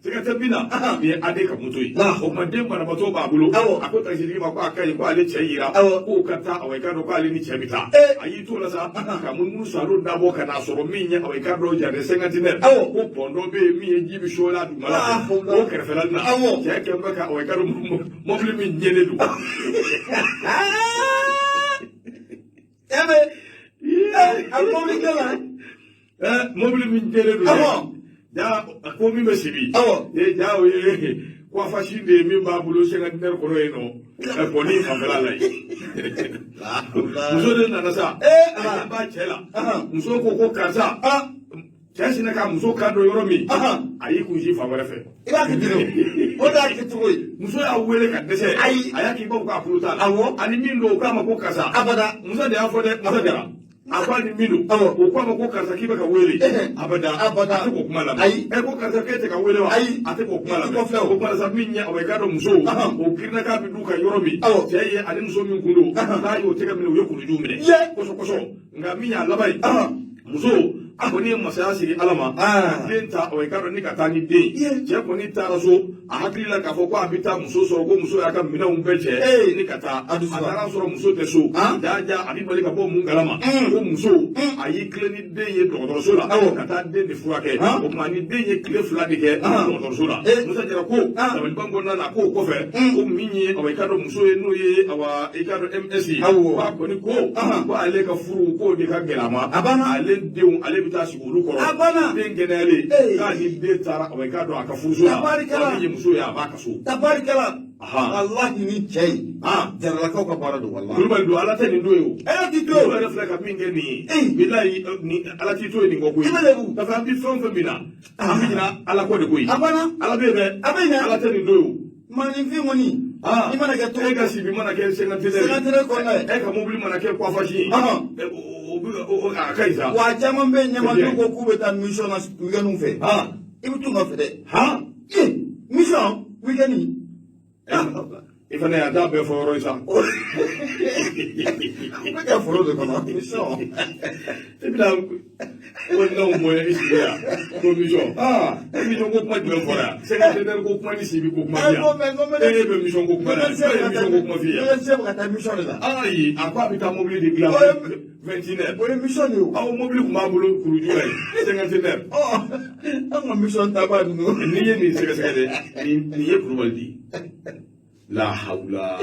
siga tɛ min na, nin ye AD ka moto ye. O tuma den banabaatɔ b'a bolo. A ko takisitigi ma ko a ka ɲi, ko ale cɛ yira k'o ka taa, awa i k'a dɔn ko ale ni cɛ bɛ taa. A y'i t'o la sa ka munumunu salo dabɔ ka n'a sɔrɔ min ye, awa i k'a dɔn, jardin cinquantenaire, ko pont dɔ bɛ yen min ye ji bɛ soo la dugumala fɛ, o kɛrɛfɛla na, cɛ kɛlen bɛ ka, awa i k'a dɔn, mɔbili min ɲɛlen don. E bɛ a mɔbili kɛla. Mɔbili min jɛlen don dɛ. Ja ko min bɛ sibi. Ja o ye coiffage de ye min b'a bolo cinquantenaire kɔnɔ yen nɔ, pont nin fanfɛla la yen. Muso de nana sa. A ɲɛ b'a cɛ la. Muso ko karisa. Cɛ sinna ka muso kan dɔn yɔrɔ min, a y'i kun sin fan wɛrɛ fɛ. I b'a kɛ ten o, o de y'a kɛcogo ye. Muso y'a wele ka dɛsɛ. Ayi. A y'a k'i b'a fɔ k'a tulo t'a la. Ani min don, o k'a ma ko karisa. Abada. Muso de y'a fɔ dɛ, Musa Jara. A ko ani min don, o k'a ma ko karisa, k'i bɛ ka wele. Abada. Abada. A tɛ k'o kuma lamɛn. Ayi. Ɛ, ko karisa, k'e tɛ ka wele wa? Ayi. A tɛ k'o kuma I lamɛn. kɔ filɛ o. O kuma la sa, min ye, awa i k'a dɔn, muso o girinna k'a bɛ d'u ka yɔrɔ min. Cɛ ye ani muso min kun don, n'a y'o tɛgɛ minɛ, u ye kulujuw minɛ. Kɔsɔ kɔsɔ. Nka min y'a laban ye, muso a kɔni ye masaya sigi Ala ma ka den ta, i k'a dɔn, ni ka taa ni den ye. Cɛ kɔni taara so, a hakili la k'a fɔ ko a bɛ taa muso sɔrɔ, ko muso y'a ka minɛnw bɛɛ cɛ ni ka taa. A taara sɔrɔ muso tɛ so. Jaa, a bɛ bali ka bɔ mun kalama ko muso a y'i tilen ni den ye dɔgɔtɔrɔso la ka taa den de furakɛ. O tuma ni den ye tile 2 de kɛ dɔgɔtɔrɔso la. Musa Jara ko dabaliban kɔnɔna na, k'o kɔfɛ ko min ye, awa i k'a dɔn, muso ye, n'o ye, awa i k'a dɔn, MS ye, k'a kɔni ko ale ka furu k'o de ka gɛlɛn a ma. A banna. Ale denw, ale bɛ taa sigi olu kɔrɔ. A banna. Den kɛnɛyalen, k'a ni den taara, awa i k'a dɔn, a ka furuso la. Tabarikala. Min ye muso ye, a b'a ka so. Tabarikala. Walahi ni cɛ in, Jaralakaw ka baara don, walahi. Kulubali don, Ala tɛ nin don ye o. Ala t'i to Olu yen. yɛrɛ filɛ ka min kɛ nin ye, bilayi, ni Ala t'i to yen nin kɔ koyi. I bɛ lebu. Parce que an bɛ fɛn o fɛn min na, an bɛ ɲinɛ Ala kɔ de koyi. A banna. Ala bɛ yen dɛ. A bɛ yen dɛ. Ala tɛ nin don ye o. Maninfin kɔni, i mana kɛ cogo E ka sibi mana kɛ cinquantenaire ye. Cinquantenaire kɔnɔna ye. E ka mobili mana kɛ coiffage ye. O bɛ a ka ɲi sa. Wa caman bɛ yen, ɲɛma, n'u ko k'u bɛ taa mission na weekend fɛ, i bɛ t'u nɔfɛ dɛ. Ee, mission weekend. I fana y'a t'a bɛɛ fɔ yɔrɔ ye sa. U bɛ kɛ foro de kɔnɔ, mission. I bɛna ko n'anw bɔ i sigi yan ko mission. Mission ko kuma jumɛn fɔra yan? Cinquantenaire ko kuma ni sibi ko kuma bi yan. E bɛ mission ko kuma la yan. E ye mission ko kuma f'i ye. Mécanicien bɛ ka taa mission de la. Ayi, a ko a bɛ taa mobili de dilan 21 heures. O ye mission de ye o. Aw mobili tun b'a bolo kuruju la yen, cinquantenaire. Ɔ, an ka mission taabaa ninnu. N'i ye nin sɛgɛsɛgɛ dɛ, nin ye Kulubali de ye. La hawula.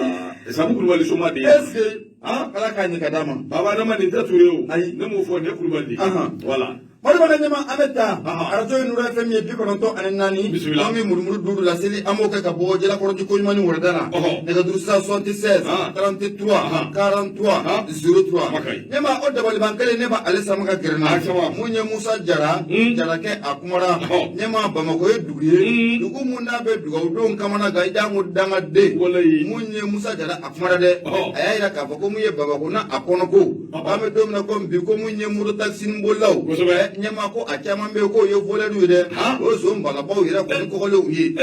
Sabu Kulubali soma de ye. Est ce que Ala k'a ɲɛ ka d'a ma. Baba Adama, nin tɛ Ture o. Ayi. Ne m'o fɔ, nin ye Kulubali de ye. Voilà. Maliba ɲɛma, an bɛ taa arajo ye Nura FM ye 94. Bisimila. An bɛ murumuru duuru laseli, an b'o kɛ ka bɔ Jalakɔrɔji koɲuman ni wɛrɛda la. Nɛgɛjuru sira 76 33 43 03. Makayi. Ɲɛma, o dabaliban kelen ne b'ale sama ka gɛrɛ na. A sama. Mun ye Musa Jara, Jarakɛ a kumara. Ɲɛma, Bamakɔ ye dugu ye. Dugu mun n'a bɛ dugawudenw kamana gan, i janko dangaden. Walayi. Mun ye Musa Jara a kumara dɛ. A y'a yira k'a fɔ ko mun ye Bamakɔ n'a a kɔnɔ ko. An bɛ don min na komi bi, ko mun ye moto taxi bolilaw. Ɲɛma, ko a caman bɛ yen k'o ye voleur ye dɛ. O ye zon balabaw yɛrɛ kɔni kɔgɔlenw ye.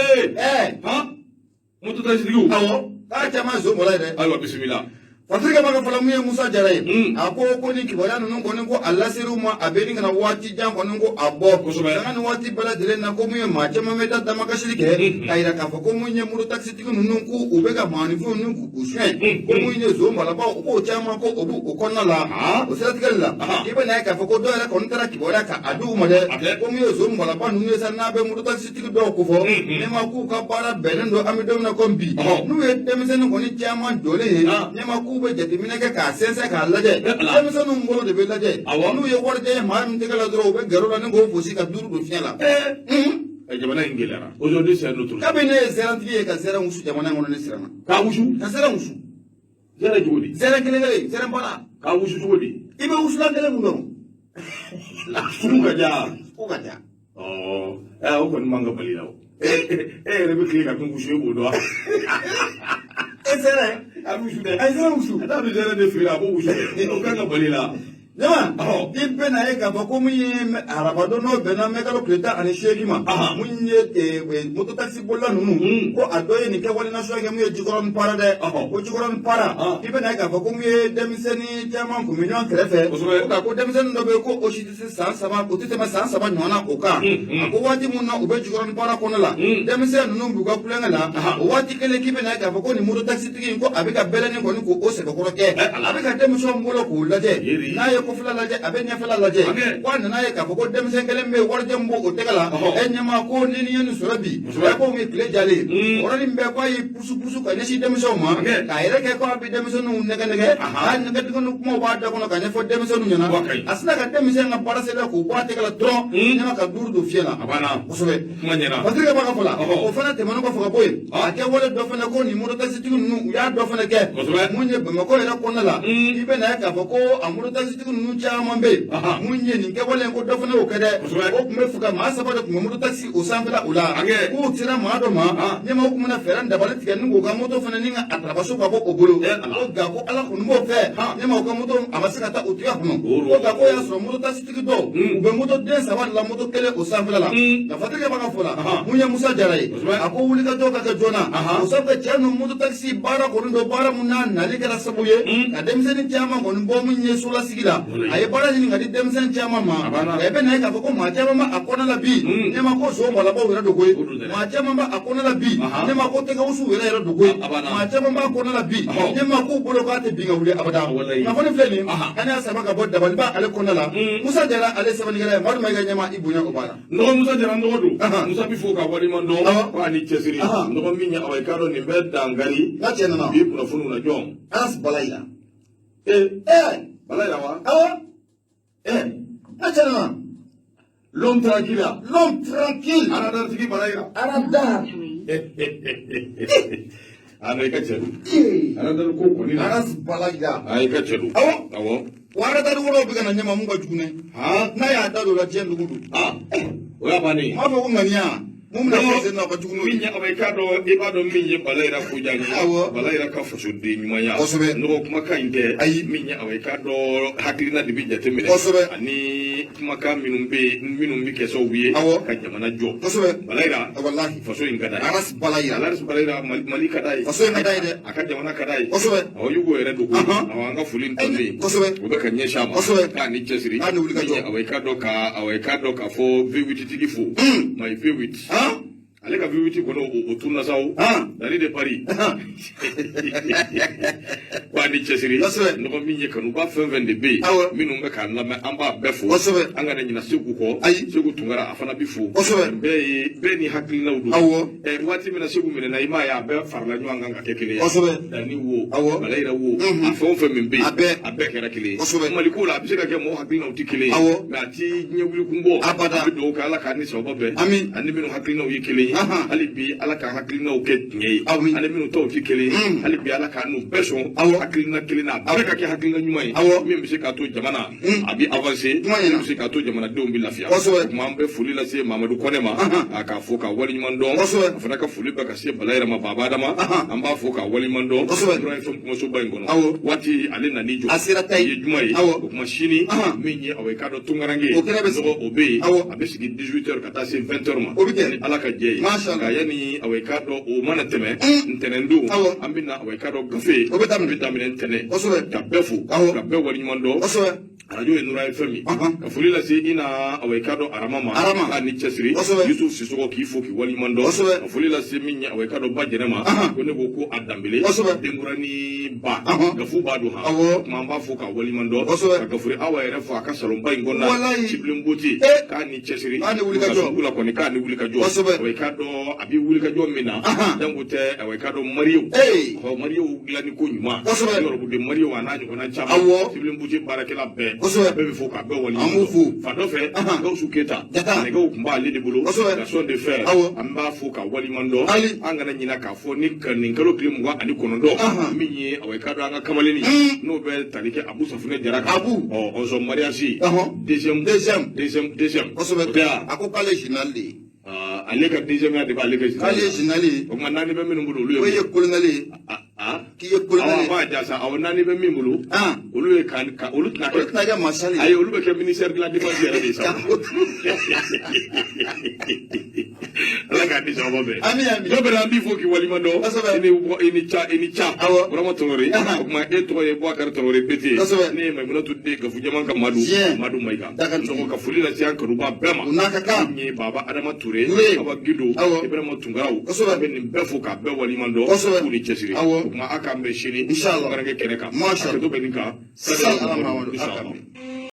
Moto taxitigiw. Awɔ, k'a caman zon bɔla ye dɛ. Ayiwa, bisimila. Fatigi ka fɔlɔ, mun ye Musa Jara ye, a ko ni kibaruya ninnu kɔni ko a laser'u ma, a bɛ ni kana waati jan kɔni ko a bɔ. Sanga ni waati bɛɛ lajɛlen na, ko mun ye maa caman bɛ taa damakasili kɛ k'a yira k'a fɔ ko mun ye moto taxitigi ninnu k'u u bɛ ka maaninfinw ni k'u suɲɛ, ko mun ye zon balabaw, k'o caman ko o b'u o kɔnɔna la. O siratigɛli la, i bɛ n'a ye k'a fɔ ko dɔw yɛrɛ kɔni taara kibaruya ka a di u ma dɛ, ko mun ye zon balaba ninnu ye sa, n'a bɛ moto taxitigi dɔw ko fɔ ne ma, k'u ka baara bɛnnen don. An bɛ don min na komi bi, n'u ye denmisɛnnin kɔni caman jɔlen ye, ɲɛma, k'u bɛ jateminɛ kɛ k'a sɛnsɛn k'a lajɛ, denmisɛnninw bolo de bɛ lajɛ. N'u ye warijɛ ye maa min tɛgɛ la dɔrɔn, u bɛ gɛrɛ o la ni k'o fosi ka duuru don fiɲɛ la. Jamana in gɛlɛyara. Aujourd'hui, c'est notre. Kabini ne ye zɛrɛntigi ye ka zɛrɛn wusu jamana in kɔnɔ, ne siranna. K'a wusu. Ka zɛrɛn wusu. Zɛrɛ cogo di? Zɛrɛn kelen kelen, zɛrɛn baara. K'a wusu cogo di? I bɛ wusulan kelen mun dɔn. Sugu ka diya. Sugu ka diya. Ɔ, o kɔni man ka bali la o. E yɛrɛ bɛ tile ka min wusu, e b'o dɔn. E zɛrɛn. A bɛ wusu dɛ. A ye zɛrɛn wusu. A t'a bɛ zɛrɛn de feere, a b'o wusu dɛ. O kan ka bali la. Ɲama i bɛna ye k'a fɔ ko min ye arabadon n'o bɛnna mɛkalo tile 18 ma, min ye moto taxi bolila ninnu, ko a dɔ ye nin kɛwale nasuguya kɛ min ye Jikɔrɔni Para dɛ. Ko Jikɔrɔni Para, i bɛna ye k'a fɔ ko min ye denmisɛnnin caman kun bɛ ɲɔgɔn kɛrɛfɛ, ko ko denmisɛnnin dɔ bɛ yen ko o si tɛ se san 3, o tɛ tɛmɛ san 3 ɲɔgɔn na o kan. A ko waati min na u bɛ Jikɔrɔni Para kɔnɔ la, denmisɛn ninnu b'u ka tulonkɛ la, o waati kelen k'i bɛna ye k'a fɔ ko nin moto taxi tigi in, ko a bɛ ka bɛlɛnin kɔni k'o sɛbɛkɔrɔ kɛ, a bɛ ka denmisɛnw bolo k'u lajɛ. N'a ye kɔfɛla lajɛ, a bɛ ɲɛfɛla lajɛ, ko a nana ye k'a fɔ ko denmisɛn kelen bɛ yen, warijɛ min b'o tɛgɛ la, ɛ ɲɛmaa, ko ni nin ye nin sɔrɔ bi, ɛ ko min tile jalen, yɔrɔnin bɛɛ ko a y'i pusu pusu ka ɲɛsin denmisɛnw ma, k'a yɛrɛ kɛ ko a bɛ denmisɛnninw nɛgɛ nɛgɛ, a nɛgɛ nɛgɛ kumaw b'a da kɔnɔ ka ɲɛfɔ denmisɛnninw ɲɛna. A sina ka denmisɛn ka bracelet k'o bɔ a tɛgɛ la dɔrɔn, ɲɛma ka duuru don fiɲɛ la. Kosɛbɛ. Kuma ɲɛna. Patiri b'a ka fɔ la, o fana tɛmɛnen kɔfɛ ka bɔ yen, a kɛ wale dɔ fana ko nin mototaxitigi ninnu, u y'a dɔ fana kɛ mun ye Bamakɔ yɛrɛ kɔnɔna la. I bɛ na ye k'a fɔ ko a mototaxitigi ninnu caman bɛ yen, mun ye nin kɛwale in, ko dɔ fana y'o kɛ dɛ. O tun bɛ fɛ ka maa saba de tun bɛ mototaxi o sanfɛla o la, k'u sera maa dɔ ma, ɲɛmaaw tun bɛna fɛɛrɛ dabali tigɛ ni k'u ka moto fana ni ka a tarabaso ka bɔ o bolo. Ko nka ko Ala kɔni b'o fɛ, ɲɛmaaw ka moto a ma se ka taa o tɛgɛ kɔnɔ. Ko nka k'o y'a sɔrɔ mototaxi tigi dɔw u bɛ moto den saba de la, moto kelen o sanfɛla la. Nka Fatirikɛ b'a ka fɔ la, mun ye Musa Jara ye, a ko wulikajɔ ka kɛ joona, o sabu kɛ cɛ ninnu moto taxi baara kɔni don, baara mun n'a nali kɛra sababu ye ka denmisɛnnin caman kɔni bɔ mun ye solasigi la. A ye baara ɲini ka di denmisɛnnin caman ma. Nka i bɛ na ye k'a fɔ ko maa caman b'a kɔnɔ la bi, ne ma ko so balabaw yɛrɛ don koyi. Maa caman b'a kɔnɔ la bi, ne ma ko tɛgɛwusu yɛrɛ yɛrɛ don koyi. Maa caman b'a kɔnɔ la bi, ne ma k'u bolo k'a tɛ bin ka wuli abada. Kunnafoni filɛ nin, an y'a sama ka bɔ dabaliba ale kɔnɔna la. Musa Jara ale sɛbɛnnikɛla ye. Madu Mayiga ɲɛma, i bonya o b'a la. Nɔgɔ Musa Jara nɔgɔ don. Musa bi fo ka waleɲuman dɔn, ko a ni cɛsiri. Nɔgɔ min ye awa, i k'a dɔn nin bɛ dankari n ka cɛ nana bi kunnafoniw na jɔn. Alas Balayira. Ee. Ee. Balayira wa? Awɔ. Ee. N ka cɛ nana. L'homme tranquille. L'homme tranquille. Aradaritigi Balayira. Aradar. A i ka cɛ don. Aradari ko kɔni na. Alas Balayira. A i ka cɛ don. Awɔ. Awɔ. Wa aradari wɛrɛw bɛ ka na ɲɛma mun ka jugu dɛ. N'a y'a da don o la, diɲɛ dugu don. O y'a bannen ye. N b'a fɔ ko ŋaniya mun bɛna fɔ sen na, o ka jugu n'o Min ye. ye awa, i k'a dɔn, i b'a dɔn min ye Balayira ko diya n ye. Awɔ. Balayira ka fasoden ɲumanya. Kosɛbɛ. Nɔgɔ kumakan in tɛ. Ayi. Min ye awa, i k'a dɔn hakilina de bɛ jateminɛ. Kosɛbɛ. Ani kumakan minnu bɛ yen minnu bɛ kɛ sababu ye. Awɔ. Ka jamana jɔ. Kosɛbɛ. Balayira. Walahi. Faso in ka d'a ye. Alas Balayira. Alas Balayira, Mali ka d'a ye. Faso in ka d'a ye dɛ. A ka jamana ka d'a ye. Kosɛbɛ. Awɔ, y'u yɛrɛ dogo. Ahan. Awɔ, an ka foli in tɔ bɛ yen. Kosɛbɛ. O bɛ ka ɲɛsin a ma. Kosɛbɛ. K'a ni cɛsiri. K'a ni wulikajɔ. Min ye awa, i k'a dɔn ka awa, i k'a dɔn k'a fɔ V8 tigi fo. Mayi V8. Han. Ale ka V8 kɔnɔ o tunna sa o. Han. Dali de Paris. Ko a ni cɛsiri. Kosɛbɛ. Nɔgɔ min ye kanuba fɛn fɛn de bɛ yen. Awɔ. Minnu bɛ k'an lamɛn, an b'a bɛɛ fo. Kosɛbɛ. An kana ɲinɛ Segu kɔ. Ayi. Segu Tunkara, a fana bi fo. Kosɛbɛ. Bɛɛ ye bɛɛ ni hakilinaw don. Awɔ. Ɛ waati min na Segu minɛna, i m'a ye a bɛɛ farala ɲɔgɔn kan ka kɛ kelen ye. Kosɛbɛ. Dani wo. Awɔ. Balayira wo. A fɛn o fɛn min bɛ yen. A bɛɛ. A bɛɛ kɛra kelen ye. Kosɛbɛ. Mali ko la, a bɛ se ka kɛ mɔgɔ hakilinaw tɛ kelen ye. Awɔ. Mais a ti ɲɛwuli kun bɔ. Abada. An bɛ dugawu kɛ Ala k'an ni sababa bɛn. Amin. Ani minnu hakilinaw ye kelen ye. Ahan. Hali bi Ala k'an hakilinaw kɛ tiɲɛ ye. Amin. Ani minnu taw tɛ kelen ye. Hali bi Ala k'an n'u bɛɛ sɔn. Awɔ. Hakilina kelen na, a bɛɛ ka kɛ hakilina ɲuman ye. Awɔ. Min bɛ se k'a to jamana a bɛ avancer. Kuma ɲɛna. Min bɛ se k'a to jamanadenw bɛ lafiya. Kosɛbɛ. O tuma an bɛ foli lase Mamadu Kɔnɛ ma. Ahan. A k'a fo k'a waleɲuman dɔn. Kosɛbɛ. A fana ka foli bɛ ka se Balayira ma, Baba Adama. Ahan. An b'a fo k'a waleɲuman dɔn. Kosɛbɛ. Nura FM kumasoba in kɔnɔ. Awɔ. Waati ale nan'i jɔ. A sera ta ye. Bi ye juma ye. Awɔ. O tuma sini. Ahan. Min ye awa, i k'a dɔn tunkaranke. O kɛnɛ bɛ sigi. Nɔgɔ o bɛ yen. Awɔ. A bɛ sigi 18 heures ka taa se 20 heures ma. O bɛ kɛ. Ni Ala ka jɛ ye. Masha Allah. Nka yanni awa, i k'a dɔn o mana tɛmɛ. Ntɛnɛn don. Awɔ. An bɛ na awa, i k'a dɔn gafe. O bɛ daminɛ. O bɛ daminɛ ntɛnɛn. Kosɛbɛ. Ka bɛɛ fo. Awɔ. Ka bɛɛ waleɲuman dɔn. Kosɛbɛ. Arajo ye Nura FM ye. Ahan. Ka foli lase i na awa, i k'a dɔn Arama ma. Arama. K'a ni cɛsiri. Kosɛbɛ. Yusuf Sisɔgɔ k'i fo k'i waleɲuman dɔn. Kosɛbɛ. Ka foli lase min ye awa, i k'a dɔn ba jɛnɛ ma. Ahan. Ko ne ko ko a Danbele. Kosɛbɛ. Denkurani ba. Ahan. Gafu b'a don han. Awɔ. O tuma an b'a fo k'a waleɲuman dɔn. Kosɛbɛ. Ka Gafure Awa yɛrɛ fo a ka salonba in kɔnɔna. Walayi. Cibilen Bote. Eh. K'a ni cɛsiri. K'a ni wulikajɔ. Ka sugu la kɔni k'a ni wulikajɔ. Kosɛbɛ. Awa, i k'a dɔn a bɛ wulikajɔ min na. Ahan. Jango tɛ awa, i k'a dɔn mariyew. Ee. Ɔ mariyew dilanni ko ɲuman. Kosɛbɛ. Yɔrɔbuden mariyew a n'a ɲɔgɔnna caman. Awɔ. Cibilen Bote baarakɛla bɛɛ. Kosɛbɛ. A bɛɛ bɛ fo k'a bɛɛ waleɲuman An b'u dɔn. fo. Fan dɔ fɛ. Ahan. Gawusu Keyita. Jata. Nɛgɛw tun b'ale de bolo. Kosɛbɛ. La son de fer. Awɔ. An b'a fo k'a waleɲuman dɔn. Ali. An kana ɲinɛ k'a fɔ ni ka nin kalo tile 29. Ahan. Min ye awa, i k'a dɔn an ka kamalennin. N'o bɛ tali kɛ Abu Safunɛ Jara kan. Abu. Ɔ on mariage. Ɔhɔn. Deuxième. Deuxième. Deuxième deuxième. Kosɛbɛ. O tɛ wa? A ko k'ale ye général de ye. Ah, ale ka deuxième ya de b'ale ka K'ale ye général ye. O tuma naani bɛ minnu bolo, olu ye. O ye colonel ye. Ah, ah. K'i ye colonel ye. Awɔ, a b'a ja sa. Awɔ, naani bɛ min bolo, olu ye ka olu tɛna Olu kɛ. Tɛna kɛ maréchal ye. Ayi, olu bɛ kɛ ministère de la Défense yɛrɛ de ye sa. Ala k'a di sababa bɛɛ. Ami, ami. Dɔ bɛna, an b'i fo k'i waleɲuman dɔn. Kosɛbɛ. I ni i ni ca, i ni ca. Burama Traoré. O tuma e tɔgɔ ye Boubacar Traoré Bete. Kosɛbɛ. Ne ye Mayimunatu den Gafu Jama ka Madu. Tiɲɛ. Madu Mayiga. Dakantigi. N tɔgɔ ka foli lase an kanuba bɛɛ ma. U n'a ka kan. Min ye Baba Adama Touré. Touré. Awa Gindo. Ibrahima Tunkaraw. Kosɛbɛ. An bɛ nin bɛɛ fo k'a bɛɛ waleɲuman dɔn. Kosɛbɛ. K'u ni cɛsiri. O tuma a k'an bɛn sini. Inshallah. Tunkaranke kɛnɛ kan. Masha A kɛtɔ bɛ nin kan. Sal ala Mahamadu. Inshallah. A k'an bɛn.